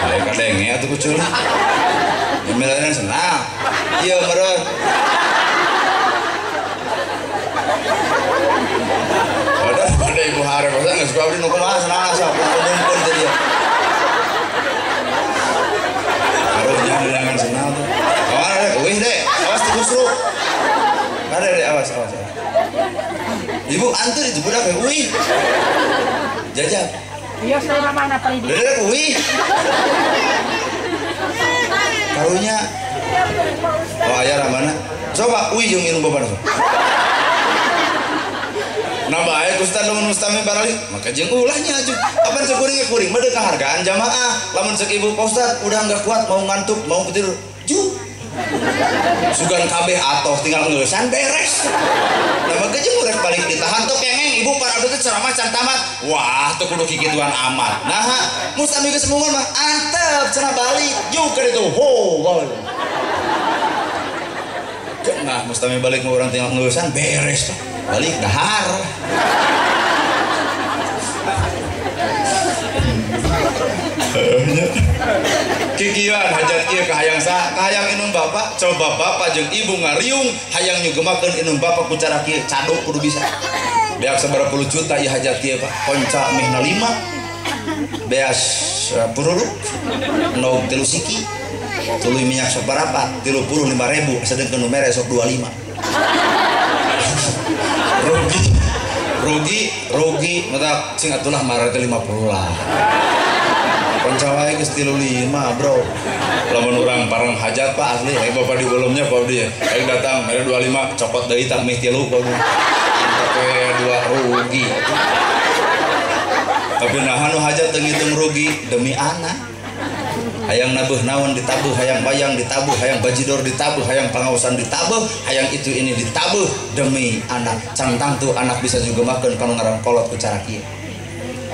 Ayo kadenge atuh kucul. Milarian senang. Iya meureun. Padahal pada ibu hareup masa geus ku abdi nu kumaha senang sok ngomongkeun teh dia. Karunya undangan senang tuh. Kawan deh, wih deh, awas tikusruk. Ada deh, awas, awas. Ibu antur itu budak wih. Jajak. Iya, saya mana paling di. Deh, wih. Karunya. Oh, aya ramana. Coba wih jeung minum babar. Nah bae ustaz lamun mustami barali maka jeung ulahnya atuh. Apan cek kuring kuring mah deuk kahargaan jamaah. Lamun cek ibu Pak Ustaz udah enggak kuat mau ngantuk mau tidur. Ju. Sugan kabeh atoh tinggal ngeusan beres. Nah mah jeung urang balik ditahan tuh kengeng ibu para abdi teh ceramah can tamat. Wah, teu kudu kikituan amat. Nah, mustami geus mungun mah antep cenah balik juk ka ditu. Ho, balik. Nah, mustami balik mah urang tinggal ngeusan beres. Balik dahar. Kikian hajat kieu ka hayang saha? Ka hayang indung bapak. Coba bapak jeung ibu ngariung hayang nyugemakeun indung bapak ku cara kieu, cado kudu bisa. Beak sabaraha puluh juta ieu hajat kieu Pak. Konca mehna 5. Beas puruluk nog 3 siki. Tuluy minyak saparapat 35.000 sedengkeun nu mere sok 25. Rugi. Rugi, rugi, mata cing atulah marah teh 50 lah. Konca wae geus 35, bro. Lamun urang parang hajat Pak asli, ai bapak di volumenya Pak dia. Aing datang mere 25, copot deui tah meh 3 Pak. Tapi 2 rugi. Tapi naha nu hajat teu ngitung rugi demi anak. Hayang nabuh naon ditabuh, hayang bayang ditabuh, hayang bajidor ditabuh, hayang pangaosan ditabuh, hayang itu ini ditabuh demi anak. Can tangtu anak bisa juga makan kanu ngaran kolot ku cara kieu.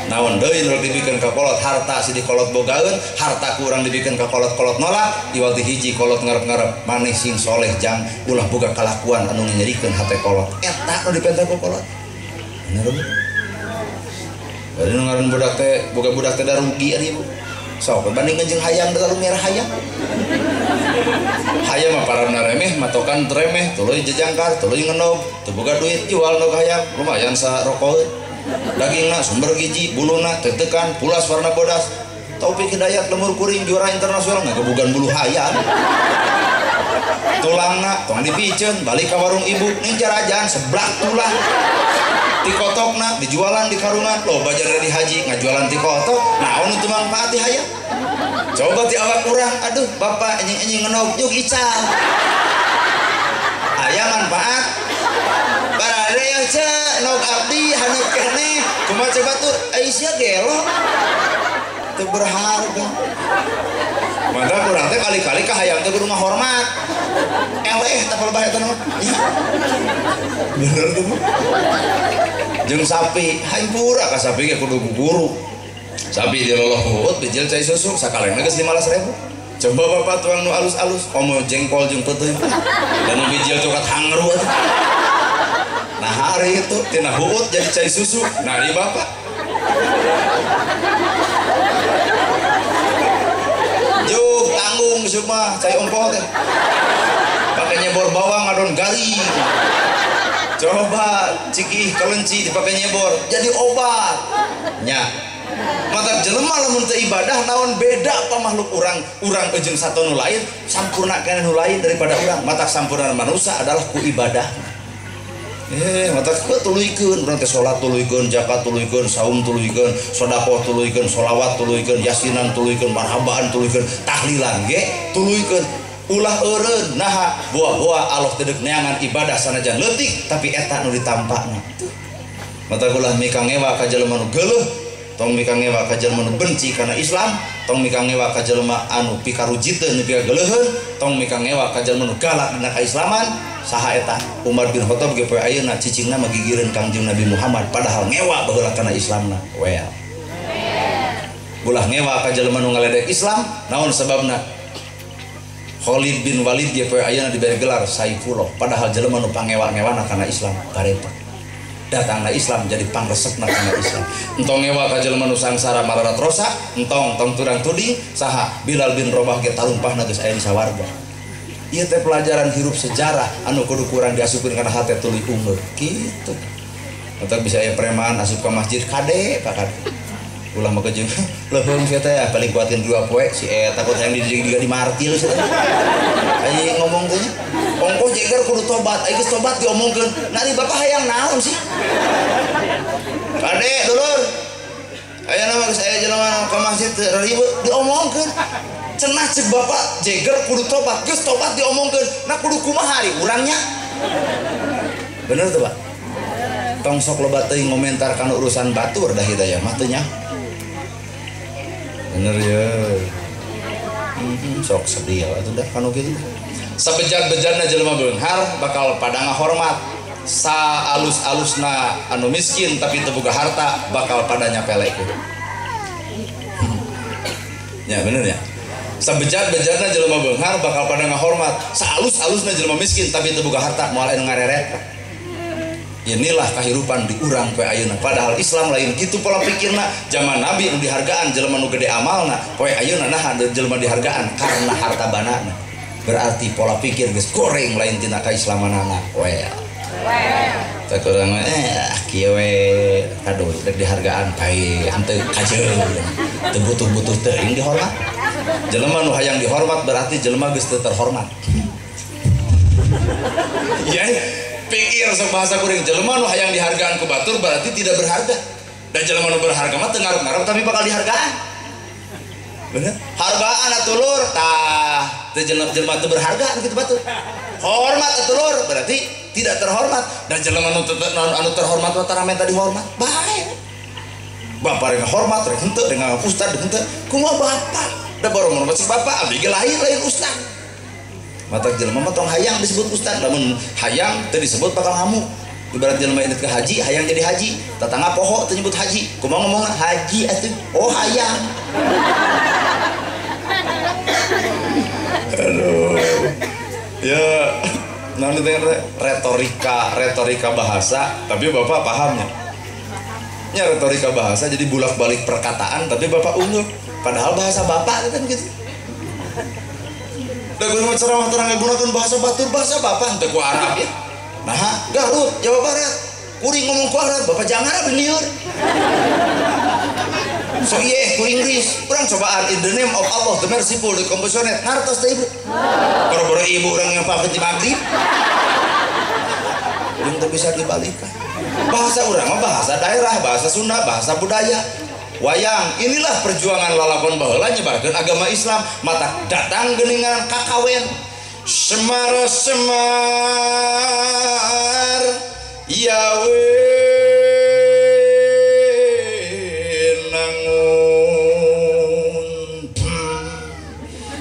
Naon deui nu dibikeun ka kolot, harta si dikolot bogaeun, harta ku urang dibikeun ka kolot-kolot nolak, iwal ti hiji kolot ngarep-ngarep maneh sing soleh jang ulah boga kalakuan anu nyerikeun hate kolot. Eta nu dipenta ku kolot. Bener Bu? Bari nu ngaran budak teh boga budak teh da rugi ari Bu. Sok bandingkeun jeung hayang da merah hayang. Hayang mah parabna remeh, matokan remeh, tuluy jejangkar, tuluy ngenog, teu boga duit jual nog hayang, lumayan sarokoeun. Dagingna sumber gizi, buluna tetekan, pulas warna bodas. Taufik Hidayat lemur kuring juara internasional ngagebugan bulu hayang. Tulangna tong dipiceun, balik ka warung ibu ning jarajan seblak tulang. Tikotokna dijualan di karungan, loba jare di haji ngajualan tikotok, naon teu mangfaat ti hayang. Coba ti awak urang, aduh bapak enjing-enjing ngenog yuk ical. Aya manfaat. Barade ya ce nog abdi haneup keneh, kumaha coba tuh ai sia gelo. Teu berharga. Mantap urang teh kali-kali ka hayang teh kudu ngahormat. Eleh tah palebah eta mah. Bener tuh Bu. Jeung sapi, hampura ka sapi ge kudu guguru. Sapi diloloh huut bijil cai susu sakalengna geus 15.000. Coba bapak tuang nu alus-alus, komo jengkol jeung peuteuy. Dan nu bijil coklat hangru atuh. Nah hari itu tina huut jadi cai susu. Nah di bapak. Juk tanggung semua cai ongkoh teh. Pakai nyebor bawang ngadon garing. Coba cikih kelenci dipakai nyebor jadi obat. Nya. Mata jelema lamun teu ibadah naon beda apa makhluk urang, urang jeung satu nu lain sampurna kana nu lain daripada urang. Mata sampurna manusia adalah ku ibadah. Mata ku tuluykeun urang teh salat tuluykeun, zakat tuluykeun, saum tuluykeun, sedekah tuluykeun, sholawat tuluykeun, yasinan tuluykeun, marhabaan tuluykeun, tahlilan ge tuluykeun. Ulah eureun naha boa-boa Allah teu deuk neangan ibadah sanajan leutik tapi eta nu ditampakna. Mata ulah mikangewa ka jelema nu geuleuh, tong mikangewa ka jelema nu benci kana Islam, tong mikangewa ka jelema anu pikarujiteun nu pikageuleuheun, tong mikangewa ka jelema nu galak dina kaislaman. Saha eta Umar bin Khattab ge poe ayeuna cicingna mah gigireun Kangjeng Nabi Muhammad padahal ngewa baheula kana Islamna. Well. Ulah ngewa ka jelema nu ngaledek Islam, naon sababna? Khalid bin Walid ge poe ayeuna dibere gelar Saifullah padahal jelema nu pangewa-ngewana kana Islam barepa. Datangna Islam jadi pangresepna kana Islam. Entong ngewa ka jelema nu sangsara mararat rosa, entong tong turang tuding saha Bilal bin Rabah ge tarumpahna geus aya di sawarga. Ieu teh pelajaran hirup sejarah anu kudu kurang diasupkeun kana hate tuluy unggul kitu. Atau bisa aya preman asup ka masjid kade Pak kade. Ulah mah jeung leuheung sia teh paling kuatkeun 2 poe si eta takut hayang dididik di martil sia teh. Ai ngomong teh ongkoh jeger kudu tobat, ai geus tobat diomongkeun. Nari bapak hayang naon sih? Kade dulur. Aya nama geus aya jelema ka masjid teu ribut diomongkeun. Cenah cek bapak jeger kudu tobat, geus tobat diomongkeun. Nah kudu kumaha ari urangnya? Bener tuh Pak? Tong sok loba teuing ngomentar kana urusan batur dah hidayah mah teu nya. Bener ya. Sok sedih atuh dah kanu kitu. Sabejat-bejatna jelema beunghar bakal pada ngahormat. Sa alus-alusna anu miskin tapi teu boga harta bakal pada nyapelekeun. Ya bener ya. Sabejat-bejatna jelema beunghar bakal pada ngahormat. Sa alus-alusna jelema miskin tapi teu boga harta moal anu ngareret. Inilah kehidupan di urang poe ayeuna. Padahal Islam lain kitu pola pikirna. Zaman Nabi nu dihargaan jelema nu gede amalna, poe ayeuna naha jelema dihargaan karena harta banana. Berarti pola pikir geus goreng lain tina kaislamanana. Well. Tah urang mah kieu we aduh rek dihargaan bae henteu kajeun. Teu butuh-butuh teuing dihormat. Jelema nu hayang dihormat berarti jelema geus teu terhormat. Ya. Pikir sok bahasa kuring jelema nu hayang dihargaan ku batur berarti tidak berharga. Dan jelema nu berharga mah teu ngarep-ngarep tapi bakal dihargaan. Bener? Hargaan atuh lur tah teu jelema teu berharga kitu batur. Hormat atuh lur berarti tidak terhormat. Dan jelema anu terhormat mah tara menta dihormat. Bae. Bapak rek hormat rek henteu rek ngaku ustad henteu. Kumaha bapak? Da baru ngormat si bapak abdi ge lain ustad. Mata jelema mah tong hayang disebut ustad, lamun hayang teu disebut bakal ngamuk. Ibarat jelema indit ke haji, hayang jadi haji, tetangga poho teu nyebut haji. Kumaha ngomongna haji atuh? Oh hayang. Aduh. Ya, naon teh retorika bahasa, tapi bapak pahamnya. Nya retorika bahasa jadi bolak-balik perkataan tapi bapak unggul. Padahal bahasa bapak kan gitu. Da gua ceramah terang gunakeun bahasa batur, bahasa bapak henteu ku Arab ya. Nah, Garut, Jawa Barat. Kuring ngomong ku Arab, bapak jangan Arab lieur. So ieu ku Inggris, urang cobaan in the name of Allah, the merciful, the compassionate. Ngartos teh ibu. Boro-boro ibu urang yang pamit di maghrib. Jeung teu bisa dibalikan. Bahasa urang mah bahasa daerah, bahasa Sunda, bahasa budaya. Wayang, inilah perjuangan lalakon baheula nyebarkeun agama Islam. Mata datang geuningan kakawen. Semar semar yawe nangun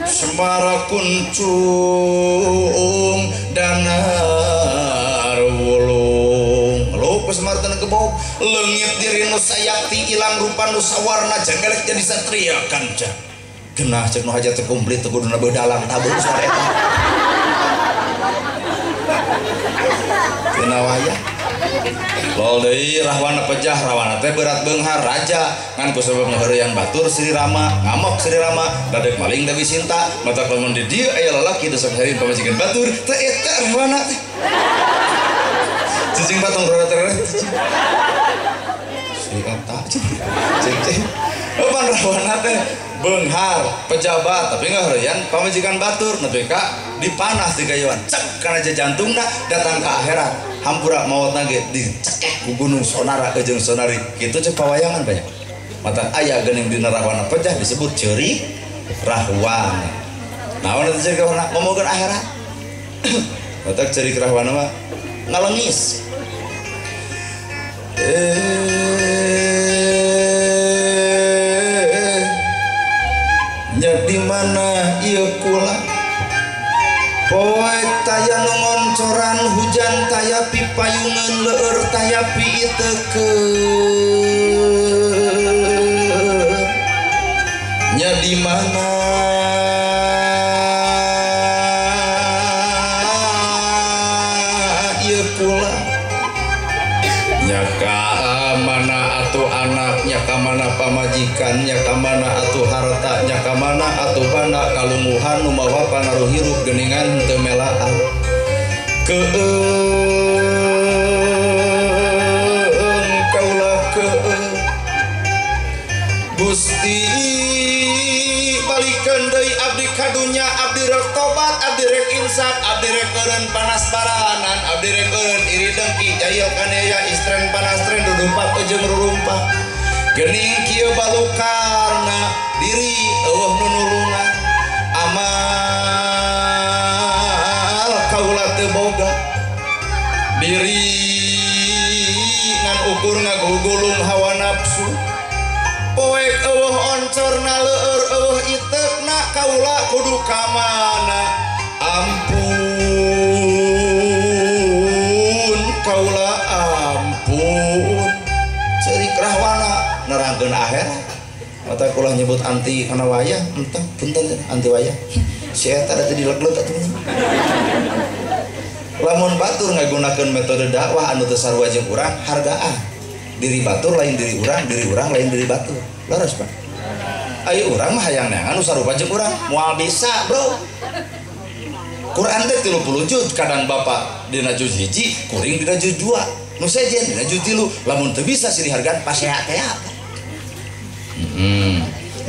Semara kuncung danar wulung. Lupa Semar tanah kebog leungit diri nu sayakti ilang rupa nu sawarna jangelek jadi satria kanca. Genah cek nu hajat teu komplit teu kuduna beudalang tabung suara eta. Tina wayah. Lol deui Rahwana pejah, Rahwana teh berat beunghar raja ngan ku sabab ngaheureuyan batur Sri Rama, ngamok Sri Rama, dadek maling Dewi Sinta, matak lamun di dieu aya lalaki teu sok heureuy pamajikan batur, teh eta Rahwana teh. Cicing patong rada tereh. Si eta cicing. Pan Rahwana teh beunghar pejabat tapi ngaheureuyan pamajikan batur nepi ka dipanah di kayuan cek kana jantungna datang ka akhirat hampura maotna ge dicekek ku gunung Sonara jeung Sonari kitu cek pawayangan banyak mata aya geuning dina Rahwana pejah disebut ceurik Rahwana. Naon eta ceurik Rahwana ngomongkeun akhirat. Matak ceurik Rahwana mah ngalengis. Nya di mana ieu kula poe taya ngoncoran hujan taya pipayungan leur taya piitekeun. Nya di mana ieu kula nya ka mana atuh anaknya ka mana pamajikannya ka mana atuh hartanya ka mana atuh banda kalumuhan nu mawa pangaruh hirup geuningan teu melaan keung kaula keung Gusti balikeun deui abdi ka dunya abdi rek tobat abdi rek insaf abdi rek eureun panas baranan abdi rek eureun iri dengki jahil kaneya istren panastren dudumpak jeung rurumpak geuning kieu balukarna diri eueuh nu nulungan amal kaula teu boga diri ngan ukur ngagugulung hawa nafsu poek eueuh oncorna leur eueuh iteukna kaula kudu ka mana Ampun kaula ampun ceurik rahwana nerangkeun akhirat mata kula nyebut anti kana wayah entah punten anti wayah si eta da teu dilegleg atuh. Lamun batur ngagunakeun metode dakwah anu teu sarua jeung urang hargaan diri batur lain diri urang, diri urang lain diri batur. Leres Pak. Ayo urang mah hayang neangan nu sarupa jeung urang moal bisa bro. Quran teh 30 juz kadang bapak dina juz 1 kuring dina juz 2 nu sejen dina juz 3 lamun teu bisa silih hargaan pasea teh.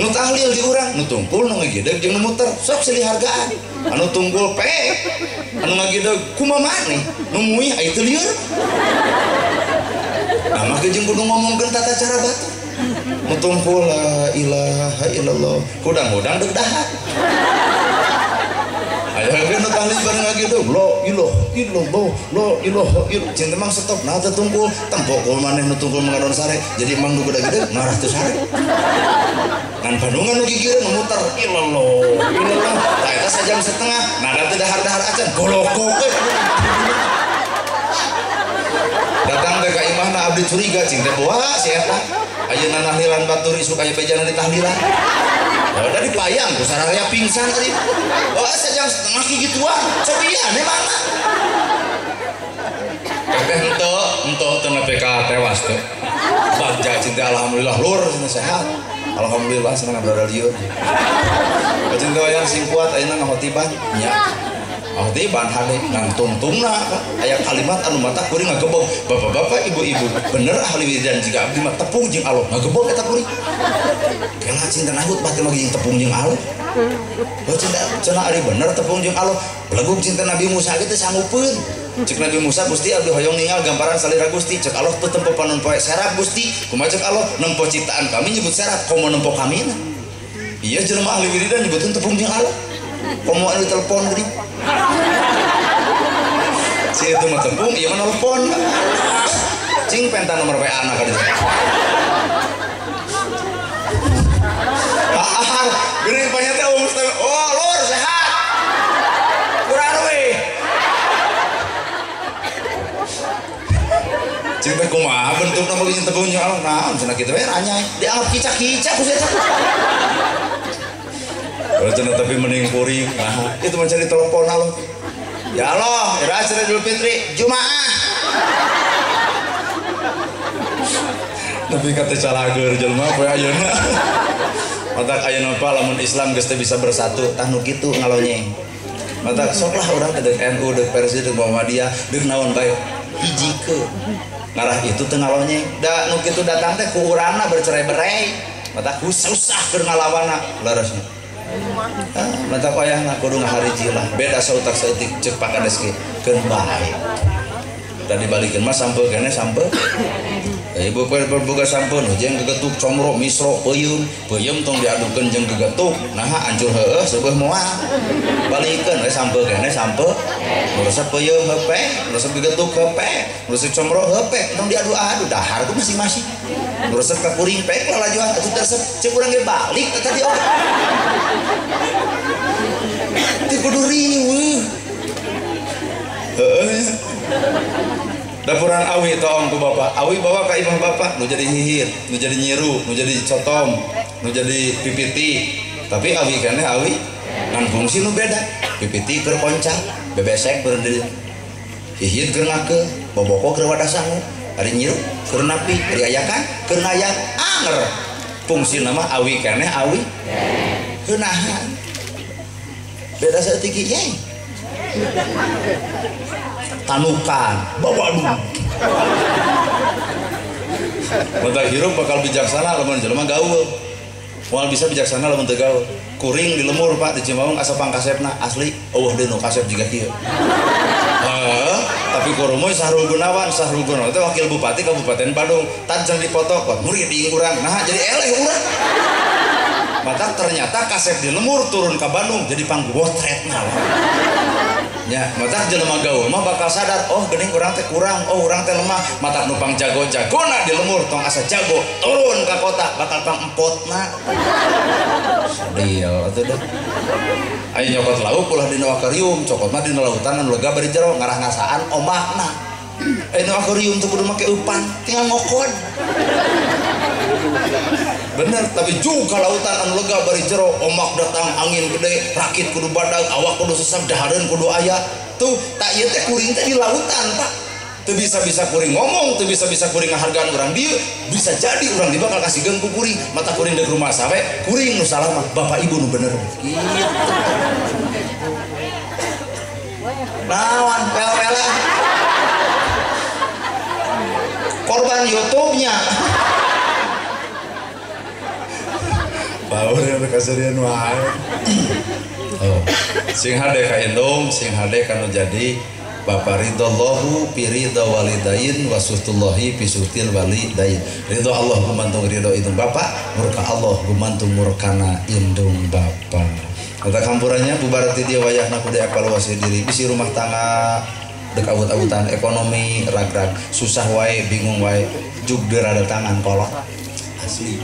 Nu tahlil di urang nu tungkul nu ngagideg jeung nu muter sok silih hargaan anu tungkul peek anu ngagideg kumaha maneh nu muih aya teu lieur. Nah mah jeung kudu ngomongkeun tata cara batur nu tungkul la ilaha illallah kudang-kudang deuk dahar. Aya ge nu tahlil bareng ngagideg la ilaha illallah la ilaha illallah cinta mang stop nah teu tungkul tempokul maneh nu tungkul mengadon sare jadi mang nu gede-gede ngarah teu sare. Ngan bandungan nu gigireun nu muter illallah illallah tah eta sajam setengah nada teu dahar-dahar acan golokok euy. Datang teh ka imahna abdi curiga cing teh boa si eta ayeuna nahlilan batur isuk aya bejana di tahlilan. Ya udah dipayang ku sararea pingsan tadi. Oh sajam setengah kigituan cobian emangna. Teteh henteu henteu teu nepi ka tewas teh. Bagja cinta alhamdulillah lur cenah sehat. Alhamdulillah senang berada lieur. Cinta wayang sing kuat ayeuna ngahotiban nya. Ahotiban hade ngan tungtungna aya kalimat anu mata kuring ngagebog. Bapak-bapak, ibu-ibu, bener ahli wiridan jika abdi mah tepung jeung Allah ngagebog eta kuring. Kela cinta nahut batin mah jeung tepung jeung Allah. Oh cinta cenah ari bener tepung jeung Allah. Belegug cinta Nabi Musa ge teu sanggupeun. Cek Nabi Musa Gusti abdi hoyong ningal gambaran salira Gusti. Cek Allah teu tempo panon poe serap Gusti. Kumaha cek Allah nempo ciptaan kami nyebut serap komo nempo kamina. Iya jelema ahli wiridan nyebutkeun tepung jeung Allah. Komo anu telepon geuning. Si itu mah tepung ieu mah nelpon. Cing penta nomor WA na ka ditu. Ah, geuning panya teh oh lur sehat. Kurang we. Cing teh kumaha bentukna mah jeung tepung jeung Allah naon cenah kitu we ranyai dianggap kicak-kicak ku si eta. Kalau cenah tapi mending kuring nah itu mah cari telepon Allah. Ya Allah, ira cenah Idul Fitri Jumaah. Tapi kata calageur jelema poe ayeuna. Matak ayeuna pa lamun Islam geus teu bisa bersatu tah nu kitu ngalonyeng. Matak sok lah urang teh deuk NU, deuk Persi, deuk Muhammadiyah, deuk naon bae hijikeun. Ngarah itu teu ngalonyeng. Da nu kitu datang teh ku urangna bercerai-berai. Matak susah keur ngalawanna leresna. Ah, mata wayahna kudu ngahariji lah beda sautak saeutik ceuk Pak Kades ge keun bae. Da dibalikeun mah sampeu keneh sampeu. Ibu boga sampeu nu jeung gegetuk comro misro peuyeum peuyeum tong diadukeun jeung gegetuk naha hancur heueuh seubeeh moal. Balikeun we sampeu keneh sampeu. Nu resep peuyeum heupe, nu resep gegetuk heupe, nu resep comro heupe tong diadu-adu dahar ku masing-masing. Nu resep ka kuring pek lalajuan atuh teu resep ceuk urang ge balik teh tadi oge. Teu kudu riweuh. Heueuh. Dapuran awi toong ku bapak, awi bawa ka imah bapak nu jadi hihir, nu jadi nyiru, nu jadi cotom, nu jadi pipiti. Tapi awi keneh awi ngan fungsi nu beda. Pipiti keur konca, bebesek keur deui. Hihir keur ngakeul, boboko keur wadah sangu, ari nyiru keur napi, ari ayakan keur ngayang anger. Fungsi nama awi keneh awi keunahan. Beda saeutik ye. Tanukan, bawa Mata hirup bakal bijaksana lamun jelema gaul. Moal bisa bijaksana lamun teu gaul. Kuring di lemur Pak di Cimaung asa pangkasepna asli eueuh deui nu kasep jiga kieu. Heeh, tapi kurumoy Sahrul Gunawan, Sahrul Gunawan teh wakil bupati Kabupaten Bandung. Tajeng dipotokot murid di urang. Nah, jadi eleh urang. Mata ternyata kasep di lemur turun ke Bandung jadi panggotretna. Nya, matak jelema gaul mah bakal sadar, oh geuning urang teh kurang, oh urang teh lemah, matak nu pang jago-jagona di lemur tong asa jago, turun ka kota bakal pang empotna. Sedih atuh dah. Aya nyokot lauk ulah dina akuarium, cokot mah dina lautan anu lega bari jero ngarah ngasaan ombakna. Aya dina akuarium teu kudu make eupan, tinggal ngokod. Bener, tapi juga lautan anu lega bari jero, ombak datang, angin gede, rakit kudu badag, awak kudu sesap, dahareun kudu aya. Tuh, tak ieu teh kuring teh di lautan, Pak. Teu bisa-bisa kuring ngomong, teu bisa-bisa kuring ngahargaan urang dieu, bisa jadi urang dieu bakal kasihkeun ku kuring. Mata kuring deuk rumah sawe, kuring nu salah mah bapak ibu nu bener. Gitu. Naon pel-pelan. Korban YouTube-nya. Power yang kasarian wae. Oh. Sing hade ka indung, sing hade kanu jadi bapa ridallahu fi ridha walidain wa suhtullahi fi suhtil walidain. Ridho Allah gumantung ridho indung bapa, murka Allah gumantung murkana indung bapa. Kata kampurannya bubar ti dieu wayahna kudu evaluasi diri, bisi rumah tangga dek awut-awutan ekonomi rag-rag susah wae bingung wae jug rada tangan kolot asli.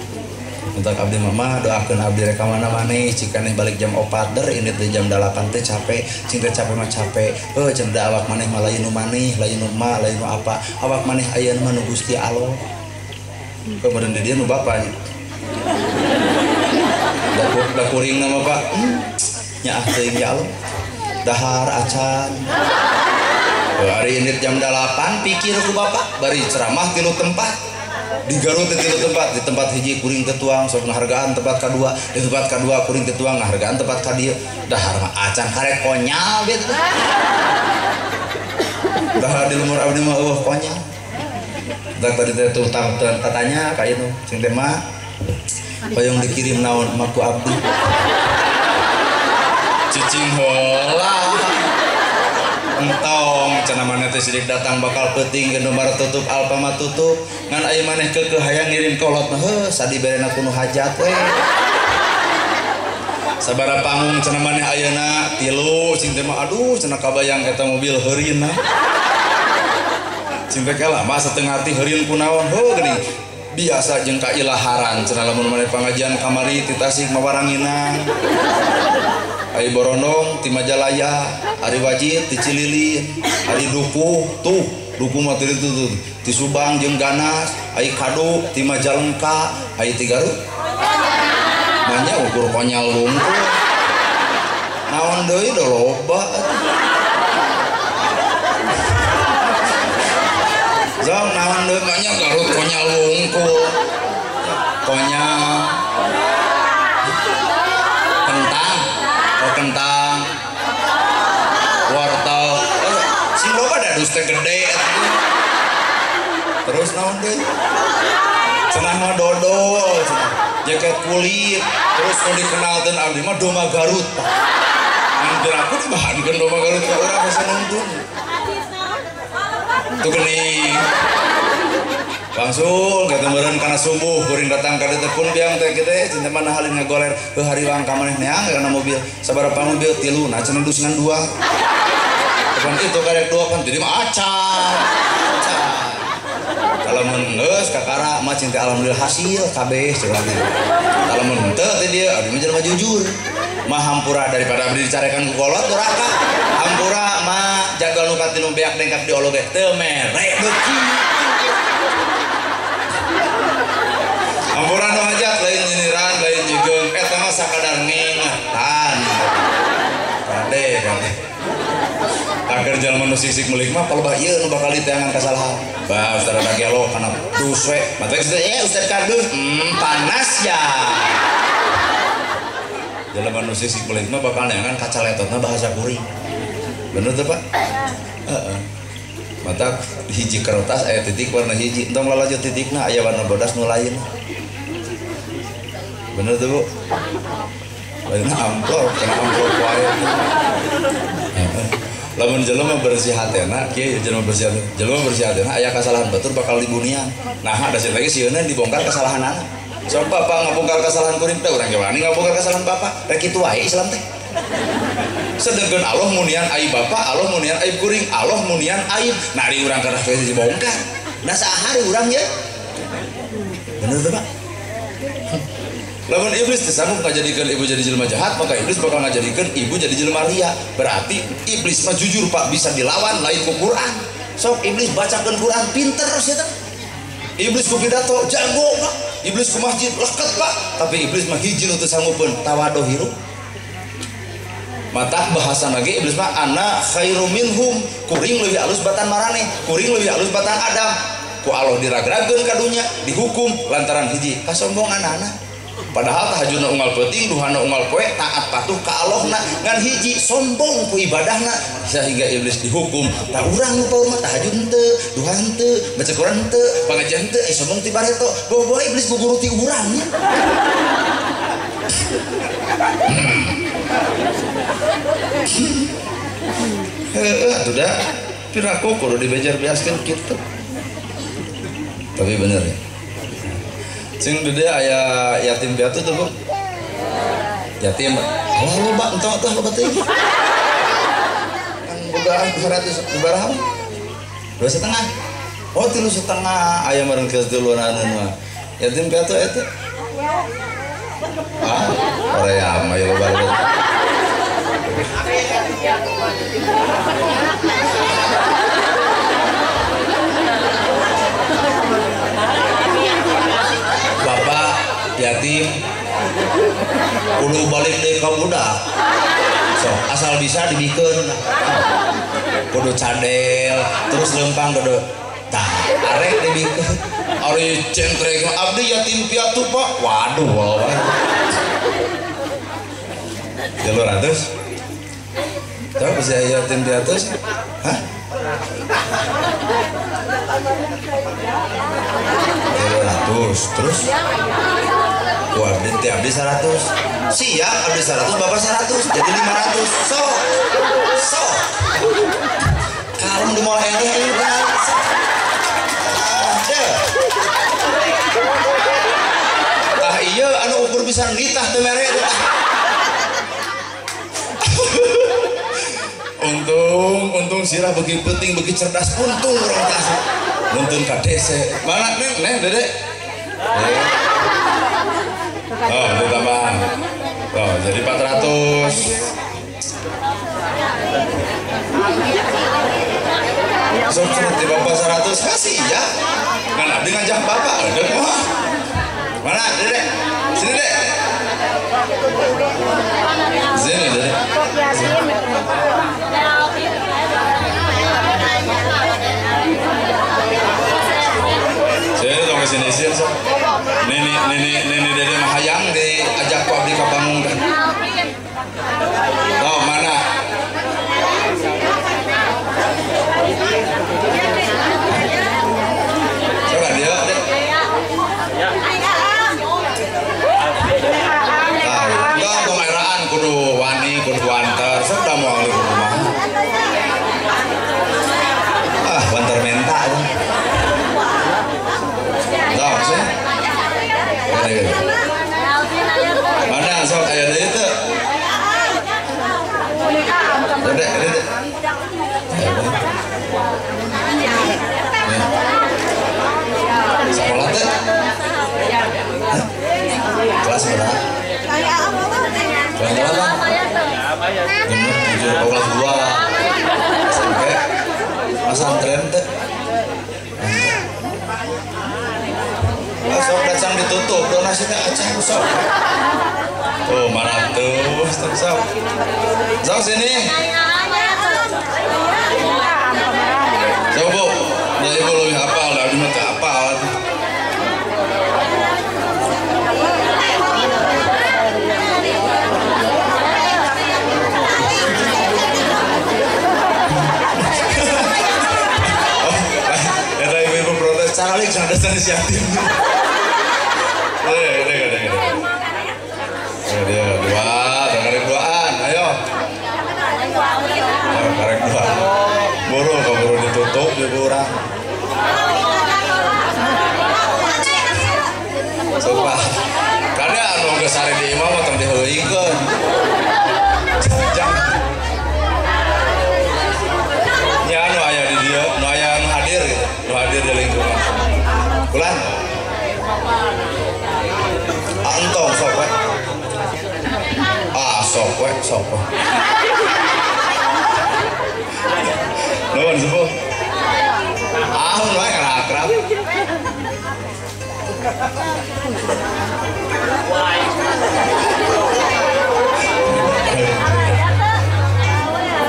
Untuk abdi mama doakeun abdi rek ka mana-mana cikaneh balik jam 4 der ini teh jam 8 teh capek cing teh capek mah capek heuh cenah da awak maneh mah lain nu maneh lain nu ma lain nu apa awak maneh ayeuna mah nu Gusti Allah kemudian di dieu nu bapa nya da kuring mah Pak nyaah teuing ya Allah dahar acan hari ini jam 8 pikir ku bapak bari ceramah tilu tempat di Garut di tilu tempat, di tempat hiji kuring tetuang sok ngahargaan tempat kadua, di tempat kadua kuring tetuang ngahargaan tempat kadieu dahar mah acan karek konyol gitu. Dahar di lemur abdi mah eueuh konyol. Tah tadi teh tuh tatanya ka ieu cing teh mah hoyong dikirim naon mah ku abdi. Cicing heula. Entong cenah maneh teh sidik datang bakal peuting Indomaret tutup Alfamart tutup ngan aya maneh keukeuh hayang ngirim kolot mah heuh sadi berena ku nu hajat we sabaraha panggung cenah maneh ayeuna tilu cing teh mah aduh cenah kabayang eta mobil heureunna cing teh kalah mah satengah arti heureun kunaon heuh geuning biasa jeung kailaharan cenah lamun maneh pangajian kamari ti Tasik mawaranginang ari Borondong ti Majalaya, ari Wajid ti Cililin, ari Dukuh tuh, Dukuh mah ti ditu tuh, ti Subang jeung Ganas, ari Kadu ti Majalengka, ari ti Garut. Manya ukur konyol wungkul. Naon deui da loba atuh. Zong naon deui manya Garut konyol wungkul. Konyol. Kentang. Oh kentang, wortel, sing loba da dus teh gede atuh. Terus naon deui? Cenah mah dodol, cenah jaket kulit, terus nu dikenalkeun abdi mah domba Garut. Ngan aku dibahankeun domba Garut ka urang geus nungtun. Tuh geuning. Langsung kata meureun kana subuh kuring datang ka dieu teh pun biang teh kitu cinta mana halin ngagoler heuh hariwang ka maneh neang kana mobil sabaraha mobil tilu nah cenah dus ngan dua. Kapan itu karek dua kan jadi mah acan. Kalau mun geus kakara mah cinta alhamdulillah hasil kabeh cek lagi. Kalau mun henteu teh dia abdi mah jelema jujur. Mah hampura daripada abdi dicarekan ku kolot doraka. Hampura mah jadwal nu katilu beak dengkak diolog ge teu mere beuki. Hampura nu hajat lain nyindiran lain nyigeung eta mah sakadar ngingetan. Kade kade. Agar jalma nu sisik melik mah palebah ieu nu bakal diteangan kasalahan. Bah ustaz rada gelo kana dus we. Mata geus ustaz kardus panas ya. Jalma nu sisik melik mah bakal neangan kacaletotna bahasa kuring. Bener teu Pak? Heeh. Mata hiji kertas aya titik warna hiji, entong lalajo titikna aya warna bodas nu lain. Bener tuh Bu? Lain amplop, kena amplop wae. Lamun jelema bersih hatena, kieu jelema bersih hatena, jelema bersih hatena aya kasalahan batur bakal dibunian. Nah, da sieun lagi sieunna dibongkar kesalahanana. Sok bapak ngabongkar kesalahan kuring teh urang ge wani ngabongkar kesalahan bapak, rek kitu wae Islam teh. Sedengkeun Allah munian aib bapak, Allah munian aib kuring, Allah munian aib. Nah ari urang kana dibongkar. Nah sahari urang ye. Bener teu Pak? Lamun iblis teu sanggup ngajadikeun ibu jadi jelema jahat, maka iblis bakal ngajadikeun ibu jadi jelema ria. Berarti iblis mah jujur Pak, bisa dilawan lain ku Quran. Sok iblis bacakeun Quran pinter sia teh. Iblis ku pidato jago Pak. Iblis ku masjid leket Pak. Tapi iblis mah hiji nu teu sanggupeun, tawadu hirup. Mata bahasa lagi iblis mah ana khairu minhum, kuring leuwih alus batan maraneh, kuring leuwih alus batan Adam. Ku Allah diragrageun ka dunya, dihukum lantaran hiji kasombongan anak. Padahal tahajudna unggal peuting, duhana unggal poe, taat patuh ka Allahna, ngan hiji sombong ku ibadahna sehingga iblis dihukum. Tah urang nu paur mah tahajud henteu, duha henteu, baca Quran henteu, pangajian henteu, sombong ti bareto. Bawa-bawa iblis guguru ti urang nya. Heeh atuh da piraku kudu dibejar-beaskeun kitu. Tapi bener ya. Sing gede aya yatim piatu tuh, Bu. Yatim. Alah loba entong atuh loba teuing. Kan boga 200 sabaraha? 2,5. Oh, 3,5 aya meureun geus duluanan mah. Yatim piatu eta. Ah, ora mah ya loba. Bapak yatim kudu balik deui ka budak. Sok asal bisa dibikeun. Kudu cadel, terus lempang kudu tah arek dibikeun. Ari centrek abdi yatim piatu Pak. Waduh, wae. 300. Tahu bisa yatim piatu? Hah? 300 terus ku abdi teh abdi 100. Siap abdi 100, bapak 100, jadi 500. Sok. Sok. Kalem di moal eleh ieu benar. Tah ieu anu ukur bisa nitah teu mere teh. Untung, untung sirah begi penting, begi cerdas, untung urang tah. Nuntun ka dese. Mana neng, neng Dede? Oh, ditambah. Oh, jadi 400. Sok di bapak 100 kasih ya. Kan abdi ngajak bapak. Udah mah. Mana, Dede? Sini, Dek. Sini, Dede. Sini tong sini sini sok. Nini nini nini Dede mah hayang diajak ku abdi ka Pamungkas. Oh, mana? Coba dia, Dek. Nah, tong eraan kudu wani, kudu wanter, sok da moal kudu mah. Ah, wanter menta aja. Sok, sih. Mana sok aya deui teu? Dede, Dede. Sekolah teh? Kelas berapa? Kelas berapa? Genep 7, kelas 2. SMP. Pesantren teh. Sok kacang ditutup, donasi teh acang sok. Tuh, 400 sok. Sok sini. Sok Bu, ya ibu lebih hafal, dah abdi mah teu hafal. Oh, eta ibu-ibu protes calik sadesan si yatim. Dia dua, karek duaan, ayo. Karek dua. Buru, keburu ditutup di urang. Sumpah. Karena anu geus sare di imah mah tong diheuingkeun. Jangan.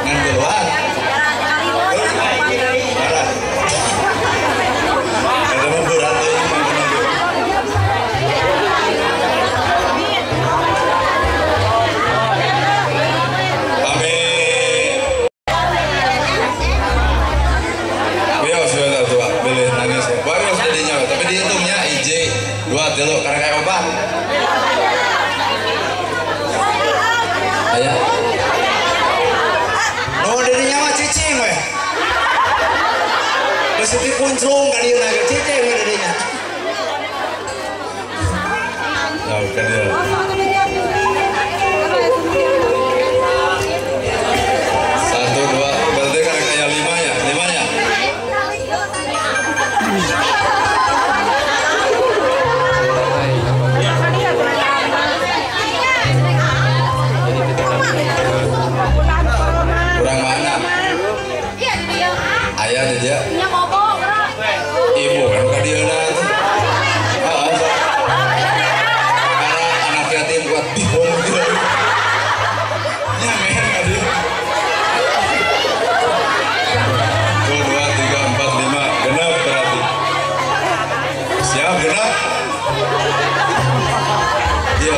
Ngan geluan. Berat. Eta mah berat euy mah. Amin. Wios wios atuh bilih nangis. Bagus jadinya, tapi dihitungnya hiji, dua, tilu, karena kayak obat. Aya. Nu dirinya mah cicing weh. Geus teu kunclung ka dieu ge cicing we dirinya. Ya ka dieu. Satu, dua, berarti kan kayak lima ya, lima ya. Kurang mana? Ayah di dia. Ibu kan ka dieu na tuh. Karena anak yatim kuat bingung gitu. Ya men ka dieu. 1, 2, 3, 4, 5, genap berarti. Siap genap? Iya.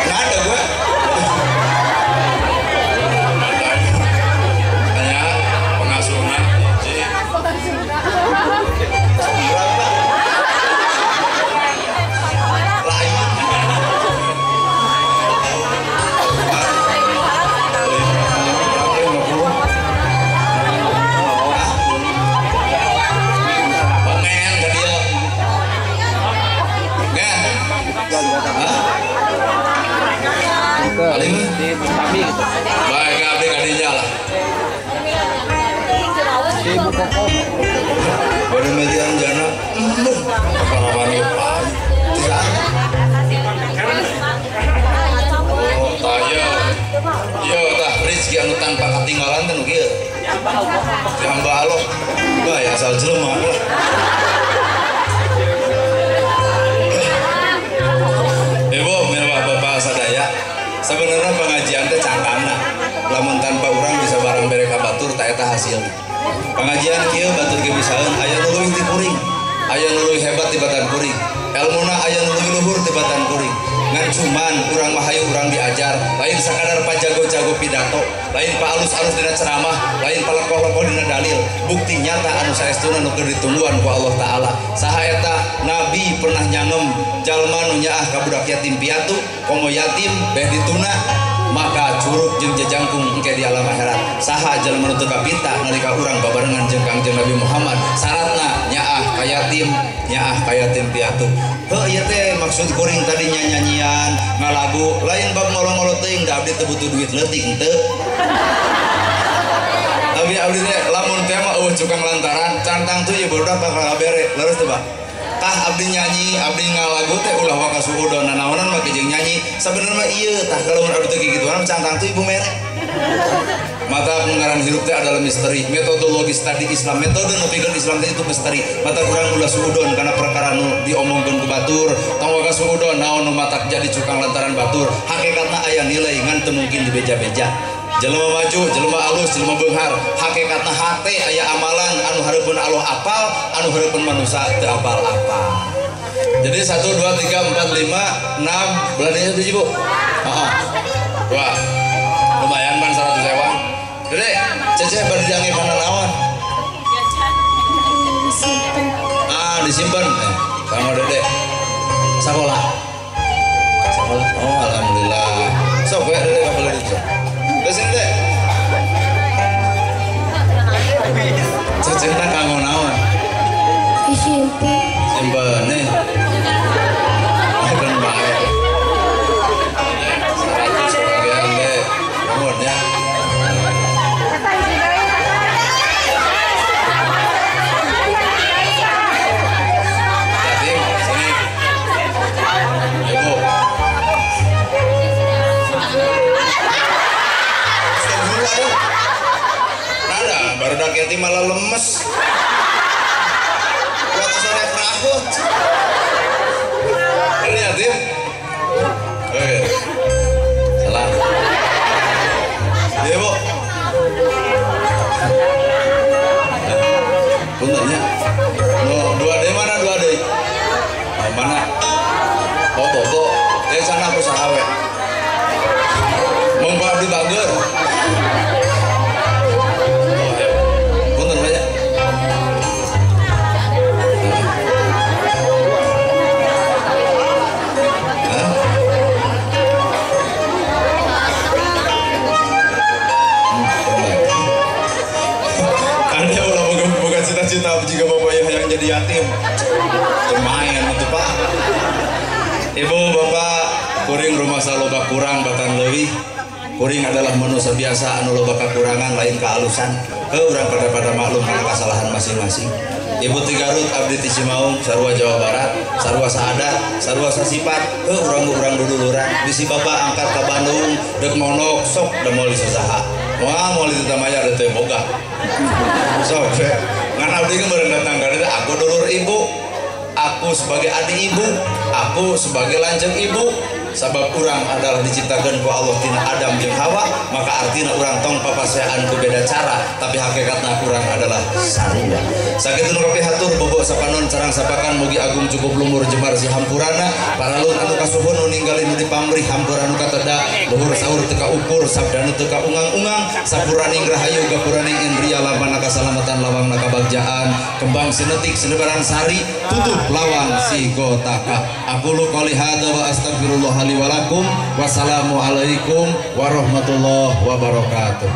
Nggak ada gua. Tanya pengasuhna hiji. Berapa? Lain. Pengen ke dia. Ngen. Hah? Paling baik abdi kadinya lah. Baru median jana. Pengalaman depan. Tidak. Oh, tah ieu. Ieu tah rezeki anu tanpa ketinggalan teh nu kieu. Ti hamba Allah. Bae asal jelema lah. Ibu, mirwa bapak sadaya. Sebenarnya pengajian teh cangkangna. Lamun tanpa urang bisa barang bere ka batur ta eta hasilna. Pengajian kieu batur ge bisaeun aya nu leuwih ti kuring, aya nu leuwih hebat tibatan kuring, elmuna aya nu leuwih luhur tibatan kuring. Ngan cuman urang mah hayu urang diajar, lain sakadar pajago-jago pidato, lain paalus-alus dina ceramah, lain palekoh-lekoh dina dalil. Bukti nyata anu saestuna nu keur ditungguan ku Allah Taala. Saha eta nabi pernah nyangem jalma nu nyaah ka budak yatim piatu, komo yatim beh dituna, maka curug jeung jejangkung engke di alam akhirat. Saha jalma nu teu kapita nalika urang babarengan jeung Kangjeng Nabi Muhammad, syaratna nyaah ka yatim, nyaah ka yatim piatu. Heuh ieu teh maksud kuring tadi nyanyian, ngalagu, lain bab ngolo-ngolo teuing da abdi teu butuh duit leutik henteu. Tapi abdi teh lamun teh mah eueuh cukang lantaran, cantang tuh ieu barudak bakal ngabere, leres teu Pak? Tah abdi nyanyi, abdi ngalagu teh ulah waka suudon nanaonan make jeung nyanyi. Sabenerna mah ieu tah kalau mun abdi teh kikituan cantang tuh ibu mere. Mata pengarang hirup teh adalah misteri. Metodologis tadi Islam, metode nu pikeun Islam teh itu misteri. Mata kurang ulah suudon karena perkara nu diomongkeun ku batur, tong waka suudon naon nu matak jadi cukang lantaran batur. Hakikatna aya nilai ngan teu mungkin dibeja-beja. Jelema maju, jelema alus, jelema beunghar, hakikatna hate aya amalan anu hareupeun Allah apal, anu hareupeun manusia teu apal-apal. Jadi 1, 2, 3, 4, 5, 6, belanjanya 7 Bu. Heeh. Dua. Lumayan pan 100 ewang. Dede, ceceh bari diange pananaon? Ah, disimpen. Sama Dede. Sekolah. Sekolah. Oh, alhamdulillah. Sok we Dede kabel itu. Terus ini deh. Cecehna kanggo naon? Disimpen. Simpen nih. Kan bae. 100 bagian deh. Nuhun ya. Yatim, sini. Ibu. Nada, barudak yatim malah lemes. Buat sore prahut. Mana? Oh bobo. Ya sana aku sahawe. Monggo abdi bager. Oh ya. Punten banyak. Ada ulah boga cita-cita jika bapak yang jadi yatim. Lumayan itu pak. Ibu bapak kuring rumah saloba kurang batan leuwih. Kuring adalah manusia biasa anu loba kakurangan lain kealusan. Ke urang pada maklum karena kesalahan masing-masing. Ibu ti Garut abdi ti Cimaung sarua Jawa Barat, sarua saadat, sarua sasipat. Ke urang-urang duduluran bisi bapak angkat ka Bandung deuk mondok sok da moal sasaha. Wah moal diteu mayar teu boga. Sok ngan abdi ge meureun datang ka dieu aku dulur ibu. Aku sebagai adik ibu, aku sebagai lanceuk ibu, sabab urang adalah diciptakan ku Allah tina Adam jeung Hawa, maka artina urang tong papaseaan ku beda cara, tapi hakikatna urang adalah sarua. Sakitu nu kapihatur bobo sapanon sarang sapakan mugi agung cukup lumur jemar si hampurana, paralun anu kasuhun nu ninggali nu dipamrih hampura nu kateda, luhur saur teu kaukur sabda nu teu kaungang-ungang, sapuraning rahayu gapuraning indria lamana kasalamatan lawangna kabagjaan, kembang sinetik sinebaran sari tutup lawang si gotaka. Aku lu qouli hadza wa astagfirullah li wa lakum. Wassalamualaikum warahmatullahi wabarakatuh.